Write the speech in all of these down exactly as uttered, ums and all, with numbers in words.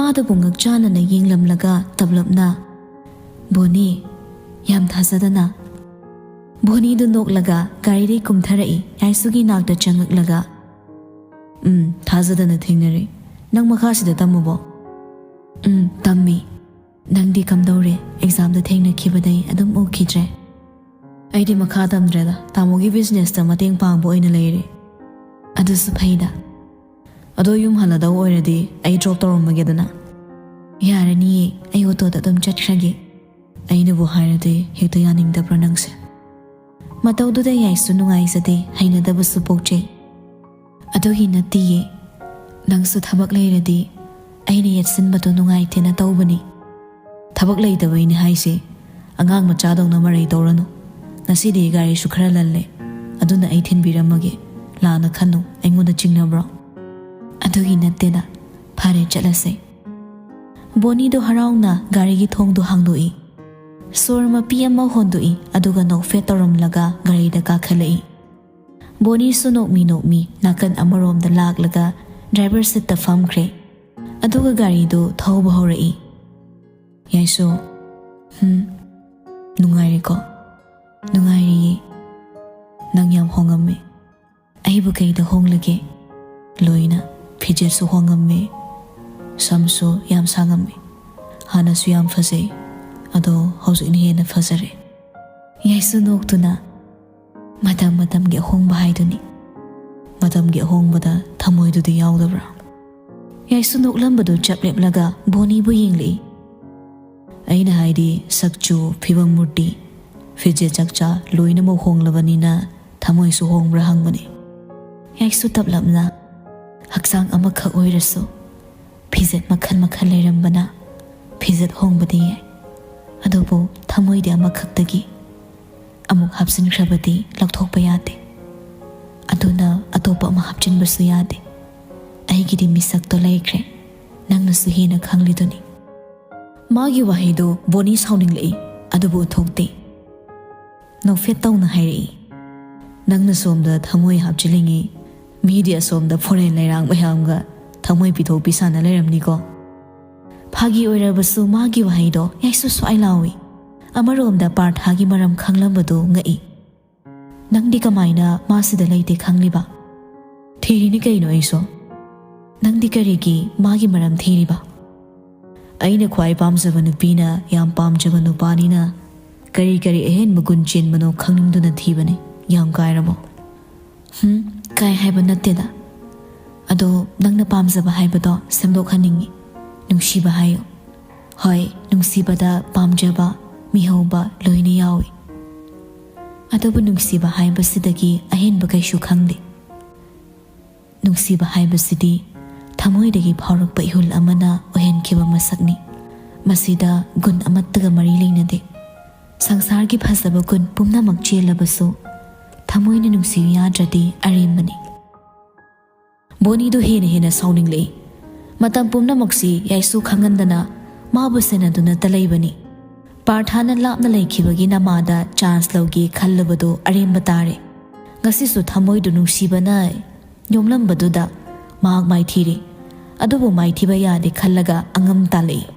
ꯃꯥꯗꯕꯨ ꯉꯛꯆꯥꯟꯅꯅ ꯌꯦꯡꯂꯝꯂꯒ ꯇꯞꯂꯞꯅ, "ꯕꯣꯅꯤ, ꯌꯥꯝ ꯊꯥꯖꯗꯅ?" ꯕꯣꯅꯤꯗꯨ ꯅꯣꯛꯂꯒ ꯒꯥꯔꯤꯗꯒꯤ ꯀꯨꯝꯊꯔꯛꯏ, ꯌꯥꯏꯁꯨꯒꯤ ꯅꯥꯛꯇ ꯆꯪꯉꯛꯂꯒ, "ꯎꯝ, ꯊꯥꯖꯗꯅ ꯊꯦꯡꯅꯔꯦ꯫ ꯅꯪ ꯃꯈꯥꯁꯤꯗ ꯇꯝꯃꯨꯕꯣ?" "ꯎꯝ, ꯇꯝꯃꯤ꯫ ꯅꯪꯗꯤ ꯀꯝꯗꯧꯔꯦ? ꯑꯦꯛꯖꯥꯝꯗ ꯊꯦꯡꯅꯈꯤꯕꯗꯩ ꯑꯗꯨꯝ ꯎꯈꯤꯗ꯭ꯔꯦ꯫" "ꯑꯩꯗꯤ ꯃꯈꯥ ꯇꯝꯗ꯭ꯔꯦꯗ, ꯇꯥꯃꯣꯒꯤ ꯕꯤꯖꯤꯅꯦꯁꯇ ꯃꯇꯦꯡ ꯄꯥꯡꯕ ꯑꯣꯏꯅ ꯂꯩꯔꯦ꯫" "ꯑꯗꯨꯁꯨ ꯐꯩꯗ꯫ ꯑꯗꯣ ꯌꯨꯝ ꯍꯜꯂꯗꯧ ꯑꯣꯏꯔꯗꯤ ꯑꯩ ꯗ꯭ꯔꯣꯞ ꯇꯧꯔꯝꯃꯒꯦꯗꯅ?" "ꯌꯥꯔꯅꯤꯌꯦ, ꯑꯩ ꯑꯣꯇꯣꯗ ꯑꯗꯨꯝ ꯆꯠꯈ꯭ꯔꯒꯦ꯫" "ꯑꯩꯅꯕꯨ ꯍꯥꯏꯔꯗꯤ ꯍꯦꯛꯇ ꯌꯥꯅꯤꯡꯗꯕ꯭ꯔꯥ ꯅꯪꯁꯦ?" ꯃꯇꯧꯗꯨꯗ ꯌꯥꯏꯁꯨ ꯅꯨꯡꯉꯥꯏꯖꯗꯦ, ꯍꯩꯅꯗꯕꯁꯨ ꯄꯣꯛꯆꯩ꯫ "ꯑꯗꯨꯒꯤ ꯅꯠꯇꯤꯌꯦ, ꯅꯪꯁꯨ ꯊꯕꯛ ꯂꯩꯔꯗꯤ ꯑꯩꯅ ꯌꯦꯠꯁꯤꯟꯕꯗꯣ ꯅꯨꯡꯉꯥꯏꯇꯦꯅ ꯇꯧꯕꯅꯤ꯫" "ꯊꯕꯛ ꯂꯩꯇꯕꯩꯅꯦ ꯍꯥꯏꯁꯦ꯫ ꯑꯉꯥꯡ ꯃꯆꯥꯗꯧꯅ ꯃꯔꯩ ꯇꯧꯔꯅꯨ꯫ ꯉꯁꯤꯗꯤ ꯒꯥꯔꯤꯁꯨ ꯈꯔ ꯂꯜꯂꯦ, ꯑꯗꯨꯅ ꯑꯩ ꯊꯤꯟꯕꯤꯔꯝꯃꯒꯦ꯫ ꯂꯥꯟꯅ ꯈꯟꯅꯨ, ꯑꯩꯉꯣꯟꯗ ꯆꯤꯡꯅꯕ꯭ꯔꯣ?" "ꯑꯗꯨꯒꯤ ꯅꯠꯇꯦꯗ꯫ ꯐꯔꯦ, ꯆꯠꯂꯁꯦ꯫" ꯕꯣꯅꯤꯗꯣ ꯍꯔꯥꯎꯅ ꯒꯥꯔꯤꯒꯤ ꯊꯣꯡꯗꯣ ꯍꯥꯡꯗꯣꯛꯏ꯫ ꯁꯣꯔ ꯃꯄꯤ ꯑꯃ ꯍꯣꯟꯗꯣꯛꯏ, ꯑꯗꯨꯒ ꯅꯣꯛꯐꯦꯠ ꯇꯧꯔꯝꯂꯒ ꯒꯥꯔꯤꯗ ꯀꯥꯈꯠꯂꯛꯏ꯫ ꯕꯣꯅꯤꯁꯨ ꯅꯣꯛꯃꯤ ꯅꯣꯛꯃꯤ ꯅꯥꯀꯟ ꯑꯃꯔꯣꯝꯗ ꯂꯥꯛꯂꯒ ꯗ꯭ꯔꯥꯏꯚꯔ ꯁꯤꯠꯇ ꯐꯝꯈ꯭ꯔꯦ꯫ ꯑꯗꯨꯒ ꯒꯥꯔꯤꯗꯨ ꯊꯧꯕ ꯍꯧꯔꯛꯏ꯫ ꯌꯥꯏꯁꯨ, "ꯍꯨꯝ, ꯅꯨꯡꯉꯥꯏꯔꯦꯀꯣ?" "ꯅꯨꯡꯉꯥꯏꯔꯤꯌꯦ꯫ ꯅꯪ ꯌꯥꯝ ꯍꯣꯡꯉꯝꯃꯦ꯫" "ꯑꯩꯕꯨ ꯀꯩꯗ ꯍꯣꯡꯂꯒꯦ?" "ꯂꯣꯏꯅ꯫ ꯐꯤꯖꯦꯠꯁꯨ ꯍꯣꯡꯉꯝꯃꯦ, ꯁꯝꯁꯨ ꯌꯥꯝ ꯁꯥꯡꯉꯝꯃꯦ꯫ ꯍꯥꯟꯅꯁꯨ ꯌꯥꯝ ꯐꯖꯩ, ꯑꯗꯣ ꯍꯧꯖꯤꯛꯅ ꯍꯦꯟꯅ ꯐꯖꯔꯦ꯫" ꯌꯥꯏꯁꯨ ꯅꯣꯛꯇꯨꯅ, "ꯃꯇꯝ ꯃꯇꯝꯒꯤ ꯑꯍꯣꯡꯕ ꯍꯥꯏꯗꯨꯅꯤ꯫ ꯃꯇꯝꯒꯤ ꯑꯍꯣꯡꯕꯗ ꯊꯃꯣꯏꯗꯨꯗꯤ ꯌꯥꯎꯗꯕ꯭ꯔꯥ?" ꯌꯥꯏꯁꯨ ꯅꯣꯛꯂꯝꯕꯗꯨ ꯆꯞ ꯂꯦꯞꯂꯒ ꯕꯣꯅꯤꯕꯨ ꯌꯦꯡꯂꯛꯏ꯫ "ꯑꯩꯅ ꯍꯥꯏꯗꯤ ꯁꯛꯆꯨ, ꯐꯤꯕꯝ ꯃꯨꯔꯇꯤ, ꯐꯤꯖꯦꯠ ꯆꯛꯆꯥ ꯂꯣꯏꯅꯃꯛ ꯍꯣꯡꯂꯕꯅꯤꯅ ꯊꯃꯣꯏꯁꯨ ꯍꯣꯡꯕ꯭ꯔꯥ ꯍꯪꯕꯅꯤ꯫" ꯌꯥꯏꯁꯨ ꯇꯞꯂꯞꯅ, "ꯍꯛꯆꯥꯡ ꯑꯃꯈꯛ ꯑꯣꯏꯔꯁꯨ ꯐꯤꯖꯦꯠ ꯃꯈꯜ ꯃꯈꯜ ꯂꯩꯔꯝꯕꯅ ꯐꯤꯖꯦꯠ ꯍꯣꯡꯕꯗꯤ ꯌꯥꯏ, ꯑꯗꯨꯕꯨ ꯊꯃꯣꯏꯗꯤ ꯑꯃꯈꯛꯇꯒꯤ꯫ ꯑꯃꯨꯛ ꯍꯥꯞꯆꯤꯟꯈ꯭ꯔꯕꯗꯤ ꯂꯧꯊꯣꯛꯄ ꯌꯥꯗꯦ꯫ ꯑꯗꯨꯅ ꯑꯇꯣꯞꯄ ꯑꯃ ꯍꯥꯞꯆꯤꯟꯕꯁꯨ ꯌꯥꯗꯦ꯫ ꯑꯩꯒꯤꯗꯤ ꯃꯤꯁꯛꯇꯣ ꯂꯩꯈ꯭ꯔꯦ, ꯅꯪꯅꯁꯨ ꯍꯦꯟꯅ ꯈꯪꯂꯤꯗꯨꯅꯤ꯫" ꯃꯥꯒꯤ ꯋꯥꯍꯩꯗꯣ ꯕꯣꯅꯤ ꯁꯥꯎꯅꯤꯡꯂꯛꯏ, ꯑꯗꯨꯕꯨ ꯎꯊꯣꯛꯇꯦ꯫ ꯅꯣꯛꯐꯦꯠ ꯇꯧꯅ ꯍꯥꯏꯔꯛꯏ, "ꯅꯪꯅ ꯁꯣꯝꯗ ꯊꯃꯣꯏ ꯍꯥꯞꯆꯤꯜꯂꯤꯉꯩ, ꯃꯤꯗꯤ ꯑꯁꯣꯝꯗ ꯐꯣꯔꯦꯟ ꯂꯩꯔꯥꯡ ꯃꯌꯥꯝꯒ ꯊꯃꯣꯏ ꯄꯤꯊꯣꯛ ꯄꯤꯁꯥꯅ ꯂꯩꯔꯝꯅꯤꯀꯣ?" ꯐꯥꯒꯤ ꯑꯣꯏꯔꯕꯁꯨ ꯃꯥꯒꯤ ꯋꯥꯍꯩꯗꯣ ꯌꯥꯏꯁꯨ ꯁ꯭ꯋꯥꯏ ꯂꯥꯎꯏ꯫ ꯑꯃꯔꯣꯝꯗ ꯄꯥꯔꯊꯥꯒꯤ ꯃꯔꯝ ꯈꯪꯂꯝꯕꯗꯨ ꯉꯛꯏ꯫ "ꯅꯪꯗꯤ ꯀꯃꯥꯏꯅ ꯃꯥ ꯁꯤꯗ ꯂꯩꯇꯦ ꯈꯪꯂꯤꯕ?" "ꯊꯤꯔꯤꯅꯤ ꯀꯩꯅꯣ ꯑꯩꯁꯨ꯫ ꯅꯪꯗꯤ ꯀꯔꯤꯒꯤ ꯃꯥꯒꯤ ꯃꯔꯝ ꯊꯤꯔꯤꯕ?" "ꯑꯩꯅ ꯈ꯭ꯋꯥꯏ ꯄꯥꯝꯖꯕ ꯅꯨꯄꯤꯅ ꯌꯥꯝ ꯄꯥꯝꯖꯕ ꯅꯨꯄꯥꯅꯤꯅ ꯀꯔꯤ ꯀꯔꯤ ꯑꯍꯦꯟꯕ ꯒꯨꯟ ꯆꯦꯟꯕꯅꯣ ꯈꯪꯅꯤꯡꯗꯨꯅ ꯊꯤꯕꯅꯤ꯫ ꯌꯥꯝ ꯀꯥꯏꯔꯕꯣ?" "ꯍꯨꯝ, ꯀꯥꯏ ꯍꯥꯏꯕ ꯅꯠꯇꯦꯗ꯫ ꯑꯗꯣ ꯅꯪꯅ ꯄꯥꯝꯖꯕ ꯍꯥꯏꯕꯗꯣ ꯁꯦꯝꯗꯣꯛꯍꯟꯅꯤꯡꯉꯤ꯫ ꯅꯨꯡꯁꯤꯕ ꯍꯥꯏꯌꯣ꯫ ꯍꯣꯏ, ꯅꯨꯡꯁꯤꯕꯗ ꯄꯥꯝꯖꯕ, ꯃꯤꯍꯧꯕ ꯂꯣꯏꯅ ꯌꯥꯎꯏ꯫ ꯑꯗꯨꯕꯨ ꯅꯨꯡꯁꯤꯕ ꯍꯥꯏꯕꯁꯤꯗꯒꯤ ꯑꯍꯦꯟꯕ ꯀꯩꯁꯨ ꯈꯪꯗꯦ꯫ ꯅꯨꯡꯁꯤꯕ ꯍꯥꯏꯕꯁꯤꯗꯤ ꯊꯃꯣꯏꯗꯒꯤ ꯐꯥꯎꯔꯛꯄ ꯏꯍꯨꯜ ꯑꯃꯅ ꯑꯣꯏꯍꯟꯈꯤꯕ ꯃꯁꯛꯅꯤ꯫ ꯃꯁꯤꯗ ꯒꯨꯟ ꯑꯃꯠꯇꯒ ꯃꯔꯤ ꯂꯩꯅꯗꯦ꯫ ꯁꯪꯁꯥꯔꯒꯤ ꯐꯖꯕ ꯒꯨꯟ ꯄꯨꯝꯅꯃꯛ ꯆꯦꯜꯂꯕꯁꯨ ꯊꯃꯣꯏꯅ ꯅꯨꯡꯁꯤꯌꯨ ꯌꯥꯗ꯭ꯔꯗꯤ ꯑꯔꯦꯝꯕꯅꯤ꯫" ꯕꯣꯅꯤꯗꯨ ꯍꯦꯟꯅ ꯍꯦꯟꯅ ꯁꯥꯎꯅꯤꯡꯂꯛꯏ꯫ ꯃꯇꯝ ꯄꯨꯝꯅꯃꯛꯁꯤ ꯌꯥꯏꯁꯨ ꯈꯪꯍꯟꯗꯅ ꯃꯥꯕꯨ ꯁꯦꯟꯅꯗꯨꯅꯇ ꯂꯩꯕꯅꯤ꯫ ꯄꯥꯔꯊꯥꯅ ꯂꯥꯞꯅ ꯂꯩꯈꯤꯕꯒꯤ ꯅꯃꯥꯗ ꯆꯥꯟꯁ ꯂꯧꯒꯦ ꯈꯜꯂꯕꯗꯨ ꯑꯔꯦꯝꯕ ꯇꯥꯔꯦ꯫ ꯉꯁꯤꯁꯨ ꯊꯃꯣꯏꯗꯨ ꯅꯨꯡꯁꯤꯕꯅ ꯌꯣꯝꯂꯝꯕꯗꯨꯗ ꯃꯍꯥꯛ ꯃꯥꯏꯊꯤꯔꯤ꯫ ꯑꯗꯨꯕꯨ ꯃꯥꯏꯊꯤꯕ ꯌꯥꯗꯦ ꯈꯜꯂꯒ ꯑꯉꯝ ꯇꯥꯜꯂꯛꯏ꯫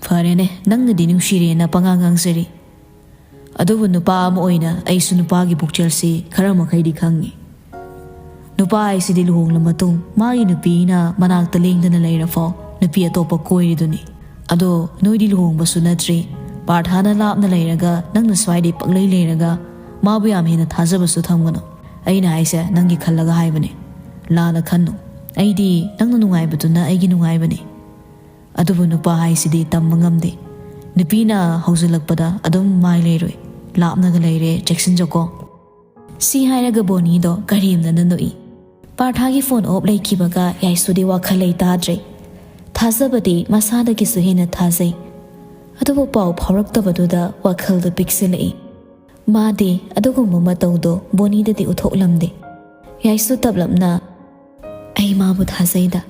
"ꯐꯔꯦꯅꯦ, ꯅꯪꯅꯗꯤ ꯅꯨꯡꯁꯤꯔꯦꯅ ꯄꯉꯥꯡ ꯉꯥꯡꯖꯔꯤ꯫ ꯑꯗꯨꯕꯨ ꯅꯨꯄꯥ ꯑꯃ ꯑꯣꯏꯅ ꯑꯩꯁꯨ ꯅꯨꯄꯥꯒꯤ ꯄꯨꯛꯆꯦꯜꯁꯤ ꯈꯔ ꯃꯈꯩꯗꯤ ꯈꯪꯉꯤ꯫ ꯅꯨꯄꯥ ꯍꯥꯏꯁꯤꯗꯤ ꯂꯨꯍꯣꯡꯂ ꯃꯇꯨꯡ ꯃꯥꯒꯤ ꯅꯨꯄꯤꯅ ꯃꯅꯥꯛꯇ ꯂꯦꯡꯗꯅ ꯂꯩꯔꯐꯥꯎ ꯅꯨꯄꯤ ꯑꯇꯣꯞꯄ ꯀꯣꯏꯔꯤꯗꯨꯅꯤ꯫ ꯑꯗꯣ ꯅꯣꯏꯗꯤ ꯂꯨꯍꯣꯡꯕꯁꯨ ꯅꯠꯇ꯭ꯔꯤ꯫ ꯄꯥꯔꯊꯥꯅ ꯂꯥꯞꯅ ꯂꯩꯔꯒ ꯅꯪꯅ ꯁ꯭ꯋꯥꯏꯗꯩ ꯄꯪꯂꯩ ꯂꯩꯔꯒ ꯃꯥꯕꯨ ꯌꯥꯝ ꯍꯦꯟꯅ ꯊꯥꯖꯕꯁꯨ ꯊꯝꯒꯅꯨ꯫ ꯑꯩꯅ ꯍꯥꯏꯁꯦ ꯅꯪꯒꯤ ꯈꯜꯂꯒ ꯍꯥꯏꯕꯅꯦ꯫ ꯂꯥꯟꯅ ꯈꯟꯅꯨ꯫ ꯑꯩꯗꯤ ꯅꯪꯅ ꯅꯨꯡꯉꯥꯏꯕꯗꯨꯅ ꯑꯩꯒꯤ ꯅꯨꯡꯉꯥꯏꯕꯅꯤ꯫ ꯑꯗꯨꯕꯨ ꯅꯨꯄꯥ ꯍꯥꯏꯁꯤꯗꯤ ꯇꯝꯕ ꯉꯝꯗꯦ꯫ ꯅꯨꯄꯤꯅ ꯍꯧꯖꯤꯜꯂꯛꯄꯗ ꯑꯗꯨꯝ ꯃꯥꯏ ꯂꯩꯔꯣꯏ꯫ ꯂꯥꯞꯅꯒ ꯂꯩꯔꯦ, ꯆꯦꯛꯁꯤꯟꯖꯧꯀꯣ꯫" ꯁꯤ ꯍꯥꯏꯔꯒ ꯕꯣꯅꯤꯗꯣ ꯀꯔꯦꯝꯅꯅ ꯅꯣꯛꯏ꯫ ꯄꯥꯔꯊꯥꯒꯤ ꯐꯣꯟ ꯑꯣꯞ ꯂꯩꯈꯤꯕꯒ ꯌꯥꯏꯁꯨꯗꯤ ꯋꯥꯈꯜ ꯂꯩꯇꯥꯗ꯭ꯔꯦ꯫ ꯊꯥꯖꯕꯗꯤ ꯃꯁꯥꯗꯒꯤꯁꯨ ꯍꯦꯟꯅ ꯊꯥꯖꯩ꯫ ꯑꯗꯨꯕꯨ ꯄꯥꯎ ꯐꯥꯎꯔꯛꯇꯕꯗꯨꯗ ꯋꯥꯈꯜꯗ ꯄꯤꯛꯁꯤꯜꯂꯛꯏ꯫ ꯃꯥꯗꯤ ꯑꯗꯨꯒꯨꯝꯕ ꯃꯇꯧꯗꯣ ꯕꯣꯅꯤꯗꯗꯤ ꯎꯠꯊꯣꯛꯂꯝꯗꯦ꯫ ꯌꯥꯏꯁꯨ ꯇꯞꯂꯞꯅ, "ꯑꯩ ꯃꯥꯕꯨ ꯊꯥꯖꯩꯗ꯫"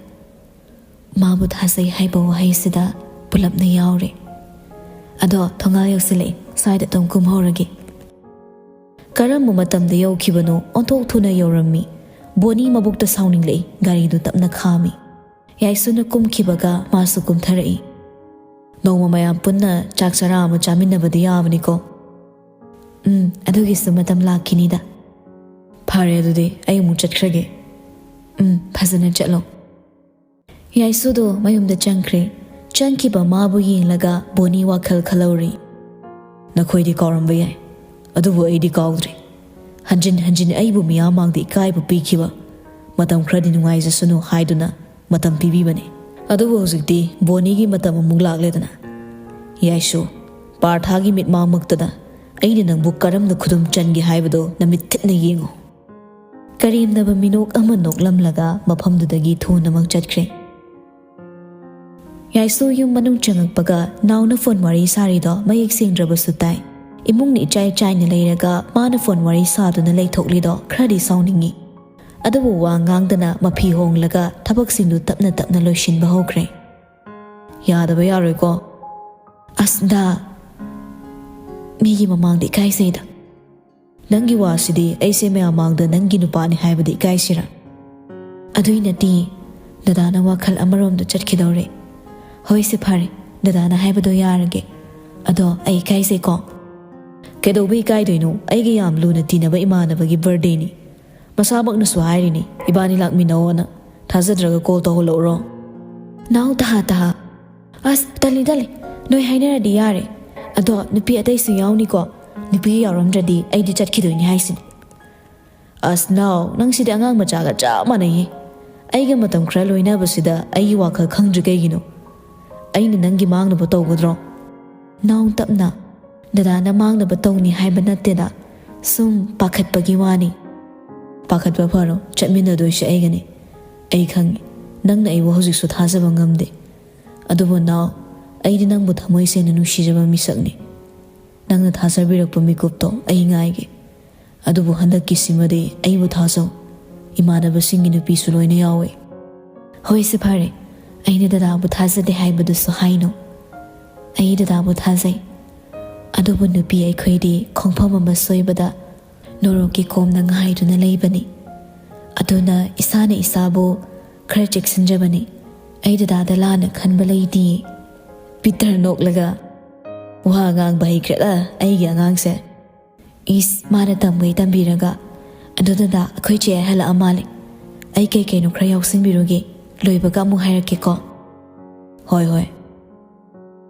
ꯃꯥꯕꯨ ꯊꯥꯖꯩ ꯍꯥꯏꯕ ꯋꯥꯍꯩꯁꯤꯗ ꯄꯨꯂꯞꯅ ꯌꯥꯎꯔꯦ꯫ ꯑꯗꯣ ꯊꯣꯡꯒꯥꯜ ꯌꯧꯁꯤꯜꯂꯛꯑꯦ, ꯁ꯭ꯋꯥꯏꯗ ꯑꯗꯨꯝ ꯀꯨꯝꯍꯧꯔꯒꯦ꯫ ꯀꯔꯝꯕ ꯃꯇꯝꯗ ꯌꯧꯈꯤꯕꯅꯣ? ꯑꯣꯟꯊꯣꯛ ꯊꯨꯅ ꯌꯧꯔꯝꯃꯤ꯫ ꯕꯣꯅꯤ ꯃꯕꯨꯛꯇ ꯁꯥꯎꯅꯤꯡꯂꯛꯏ, ꯒꯥꯔꯤꯗꯨ ꯇꯞꯅ ꯈꯥꯝꯃꯤ꯫ ꯌꯥꯏꯁꯨꯅ ꯀꯨꯝꯈꯤꯕꯒ ꯃꯥꯁꯨ ꯀꯨꯝꯊꯔꯛꯏ꯫ "ꯅꯣꯡꯃ ꯃꯌꯥꯝ ꯄꯨꯟꯅ ꯆꯥꯛ ꯆꯔꯥ ꯑꯃ ꯆꯥꯃꯤꯟꯅꯕꯗꯤ ꯌꯥꯕꯅꯤꯀꯣ?" "ꯎꯝ, ꯑꯗꯨꯒꯤꯁꯨ ꯃꯇꯝ ꯂꯥꯛꯈꯤꯅꯤꯗ꯫ ꯐꯔꯦ, ꯑꯗꯨꯗꯤ ꯑꯩ ꯑꯃꯨꯛ ꯆꯠꯈ꯭ꯔꯒꯦ꯫" "ꯎꯝ, ꯐꯖꯅ ꯆꯠꯂꯣ꯫" ꯌꯥꯏꯁꯨꯗꯣ ꯃꯌꯨꯝꯗ ꯆꯪꯈ꯭ꯔꯦ꯫ ꯆꯪꯈꯤꯕ ꯃꯥꯕꯨ ꯌꯦꯡꯂꯒ ꯕꯣꯅꯤ ꯋꯥꯈꯜ ꯈꯜꯍꯧꯔꯤ꯫ "ꯅꯈꯣꯏꯗꯤ ꯀꯥꯎꯔꯝꯕ ꯌꯥꯏ, ꯑꯗꯨꯕꯨ ꯑꯩꯗꯤ ꯀꯥꯎꯗ꯭ꯔꯤ꯫ ꯍꯟꯖꯤꯟ ꯍꯟꯖꯤꯟ ꯑꯩꯕꯨ ꯃꯤꯌꯥꯝ ꯃꯥꯡꯗ ꯏꯀꯥꯏꯕ ꯄꯤꯈꯤꯕ, ꯃꯇꯝ ꯈꯔꯗꯤ ꯅꯨꯡꯉꯥꯏꯖꯁꯅꯨ ꯍꯥꯏꯗꯨꯅ ꯃꯇꯝ ꯄꯤꯕꯤꯕꯅꯤ꯫ ꯑꯗꯨꯕꯨ ꯍꯧꯖꯤꯛꯇꯤ ꯕꯣꯅꯤꯒꯤ ꯃꯇꯝ ꯑꯃꯨꯛ ꯂꯥꯛꯂꯦꯗꯅ꯫ ꯌꯥꯏꯁꯨ, ꯄꯥꯔꯊꯥꯒꯤ ꯃꯤꯠꯃꯥꯡꯃꯛꯇꯗ ꯑꯩꯅ ꯅꯪꯕꯨ ꯀꯔꯝꯅ ꯈꯨꯗꯨꯝ ꯆꯟꯒꯦ ꯍꯥꯏꯕꯗꯣ ꯅꯃꯤꯠ ꯊꯤꯠꯅ ꯌꯦꯡꯉꯨ꯫" ꯀꯔꯦꯝꯅꯕ ꯃꯤꯅꯣꯛ ꯑꯃ ꯅꯣꯛꯂꯝꯂꯒ ꯃꯐꯝꯗꯨꯗꯒꯤ ꯊꯨꯅꯃꯛ ꯆꯠꯈ꯭ꯔꯦ꯫ ꯌꯥꯏꯁꯨ ꯌꯨꯝ ꯃꯅꯨꯡ ꯆꯪꯉꯛꯄꯒ ꯅꯥꯎꯅ ꯐꯣꯟ ꯋꯥꯔꯤ ꯁꯥꯔꯤꯗꯣ ꯃꯌꯦꯛ ꯁꯦꯡꯗ꯭ꯔꯕꯁꯨ ꯇꯥꯏ꯫ ꯏꯃꯨꯡꯅ ꯏꯆꯥꯏ ꯆꯥꯏꯅ ꯂꯩꯔꯒ ꯃꯥꯅ ꯐꯣꯟ ꯋꯥꯔꯤ ꯁꯥꯗꯨꯅ ꯂꯩꯊꯣꯛꯂꯤꯗꯣ ꯈꯔꯗꯤ ꯁꯥꯎꯅꯤꯡꯉꯤ꯫ ꯑꯗꯨꯕꯨ ꯋꯥ ꯉꯥꯡꯗꯅ ꯃꯐꯤ ꯍꯣꯡꯂꯒ ꯊꯕꯛꯁꯤꯡꯗꯨ ꯇꯞꯅ ꯇꯞꯅ ꯂꯣꯏꯁꯤꯟꯕ ꯍꯧꯈ꯭ꯔꯦ꯫ "ꯌꯥꯗꯕ ꯌꯥꯔꯣꯏꯀꯣ꯫" "ꯑꯁ ꯗꯥ, ꯃꯤꯒꯤ ꯃꯃꯥꯡꯗ ꯏꯀꯥꯏꯖꯩꯗ꯫" "ꯅꯪꯒꯤ ꯋꯥꯁꯤꯗꯤ ꯑꯩꯁꯦ ꯃꯌꯥꯝ ꯃꯥꯡꯗ ꯅꯪꯒꯤ ꯅꯨꯄꯥꯅꯤ ꯍꯥꯏꯕꯗ ꯏꯀꯥꯏꯁꯤꯔꯥ?" "ꯑꯗꯨꯏ ꯅꯠꯇꯦ, ꯗꯗꯥꯅ ꯋꯥꯈꯜ ꯑꯃꯔꯣꯝꯗ ꯆꯠꯈꯤꯗꯧꯔꯦ꯫" "ꯍꯣꯏꯁꯦ, ꯐꯔꯦ, ꯗꯗꯥꯅ ꯍꯥꯏꯕꯗꯣ ꯌꯥꯔꯒꯦ꯫ ꯑꯗꯣ ꯑꯩ ꯏꯀꯥꯏꯖꯩꯀꯣ꯫" "ꯀꯩꯗꯧꯕ ꯏꯀꯥꯏꯗꯣꯏꯅꯣ? ꯑꯩꯒ ꯌꯥꯝ ꯂꯨꯅ ꯇꯤꯟꯅꯕ ꯏꯃꯥꯟꯅꯕꯒꯤ ꯕꯥꯔꯗꯦꯅꯤ꯫ ꯃꯁꯥꯃꯛꯅꯁꯨ ꯍꯥꯏꯔꯤꯅꯤ ꯏꯕꯥꯅꯤ ꯂꯥꯛꯃꯤꯟꯅꯧꯑꯣꯅ꯫ ꯊꯥꯖꯗ꯭ꯔꯒ ꯀꯣꯜ ꯇꯧꯍꯜꯂꯛꯎꯔꯣ?" "ꯅꯥꯎ ꯇꯍꯥ ꯇꯍꯥ꯫ ꯑꯁ, ꯇꯜꯂꯤ, ꯇꯜꯂꯤ꯫ ꯅꯣꯏ ꯍꯥꯏꯅꯔꯗꯤ ꯌꯥꯔꯦ꯫ ꯑꯗꯣ ꯅꯨꯄꯤ ꯑꯇꯩꯁꯨ ꯌꯥꯎꯅꯤꯀꯣ? ꯅꯨꯄꯤ ꯌꯥꯎꯔꯝꯗ꯭ꯔꯗꯤ ꯑꯩꯗꯤ ꯆꯠꯈꯤꯗꯣꯏꯅꯤ ꯍꯥꯏꯁꯤꯅꯤ꯫" "ꯑꯁ ꯅꯥꯎ, ꯅꯪꯁꯤꯗꯤ ꯑꯉꯥꯡ ꯃꯆꯥꯒ ꯆꯞ ꯃꯥꯟꯅꯩꯌꯦ꯫ ꯑꯩꯒ ꯃꯇꯝ ꯈꯔ ꯂꯣꯏꯅꯕꯁꯤꯗ ꯑꯩꯒꯤ ꯋꯥꯈꯜ ꯈꯪꯗ꯭ꯔꯤ ꯀꯩꯒꯤꯅꯣ? ꯑꯩꯅ ꯅꯪꯒꯤ ꯃꯥꯡꯅꯕ ꯇꯧꯒꯗ꯭ꯔꯣ?" "ꯅꯥꯎ, ꯇꯞꯅ꯫ ꯗꯗꯥꯅ ꯃꯥꯡꯅꯕ ꯇꯧꯅꯤ ꯍꯥꯏꯕ ꯅꯠꯇꯦꯗ꯫ ꯁꯨꯝ ꯄꯥꯈꯠꯄꯒꯤ ꯋꯥꯅꯤ꯫" "ꯄꯥꯈꯠꯄ ꯐꯔꯣ, ꯆꯠꯃꯤꯟꯅꯗꯣꯏꯁꯦ ꯑꯩꯒꯅꯤ꯫ ꯑꯩ ꯈꯪꯉꯤ, ꯅꯪꯅ ꯑꯩꯕꯨ ꯍꯧꯖꯤꯛꯁꯨ ꯊꯥꯖꯕ ꯉꯝꯗꯦ꯫ ꯑꯗꯨꯕꯨ ꯅꯥꯎ, ꯑꯩꯗꯤ ꯅꯪꯕꯨ ꯊꯃꯣꯏ ꯁꯦꯡꯅ ꯅꯨꯡꯁꯤꯖꯕ ꯃꯤꯁꯛꯅꯤ꯫ ꯅꯪꯅ ꯊꯥꯖꯕꯤꯔꯛꯄ ꯃꯤꯀꯨꯞꯇꯣ ꯑꯩ ꯉꯥꯏꯒꯦ꯫ ꯑꯗꯨꯕꯨ ꯍꯟꯗꯛꯀꯤꯁꯤꯃꯗꯤ ꯑꯩꯕꯨ ꯊꯥꯖꯧ꯫ ꯏꯃꯥꯟꯅꯕꯁꯤꯡꯒꯤ ꯅꯨꯄꯤꯁꯨ ꯂꯣꯏꯅ ꯌꯥꯎꯋꯦ꯫" "ꯍꯣꯏꯁꯦ, ꯐꯔꯦ꯫ ꯑꯩꯅ ꯗꯗꯥꯕꯨ ꯊꯥꯖꯗꯦ ꯍꯥꯏꯕꯗꯨꯁꯨ ꯍꯥꯏꯅꯨ꯫ ꯑꯩ ꯗꯗꯥꯕꯨ ꯊꯥꯖꯩ꯫ ꯑꯗꯨꯕꯨ ꯅꯨꯄꯤ ꯑꯩꯈꯣꯏꯗꯤ ꯈꯣꯡꯐꯝ ꯑꯃ ꯁꯣꯏꯕꯗ ꯅꯣꯔꯣꯛꯀꯤ ꯀꯣꯝꯅ ꯉꯥꯏꯗꯨꯅ ꯂꯩꯕꯅꯤ꯫ ꯑꯗꯨꯅ ꯏꯁꯥꯅ ꯏꯁꯥꯕꯨ ꯈꯔ ꯆꯦꯛꯁꯤꯟꯖꯕꯅꯤ꯫ "ꯑꯩ ꯗꯗꯥꯗ ꯂꯥꯟꯅ ꯈꯟꯕ ꯂꯩꯇꯤꯌꯦ꯫" ꯄꯤꯇꯔ ꯅꯣꯛꯂꯒ, "ꯋꯥ ꯉꯥꯡꯕ ꯍꯩꯈ꯭ꯔꯦꯗ ꯑꯩꯒꯤ ꯑꯉꯥꯡꯁꯦ꯫ ꯏꯁ, ꯃꯥꯅ ꯇꯝꯒꯩ ꯇꯝꯕꯤꯔꯒ꯫ ꯑꯗꯨ ꯗꯗꯥ, ꯑꯩꯈꯣꯏ ꯆꯦ ꯍꯜꯂꯛꯑ ꯃꯥꯜꯂꯦ꯫ ꯑꯩ ꯀꯩ ꯀꯩꯅꯣ ꯈꯔ ꯌꯥꯎꯁꯤꯟꯕꯤꯔꯨꯒꯦ, ꯂꯣꯏꯕꯒ ꯑꯃꯨꯛ ꯍꯥꯏꯔꯛꯀꯦꯀꯣ꯫" "ꯍꯣꯏ, ꯍꯣꯏ꯫"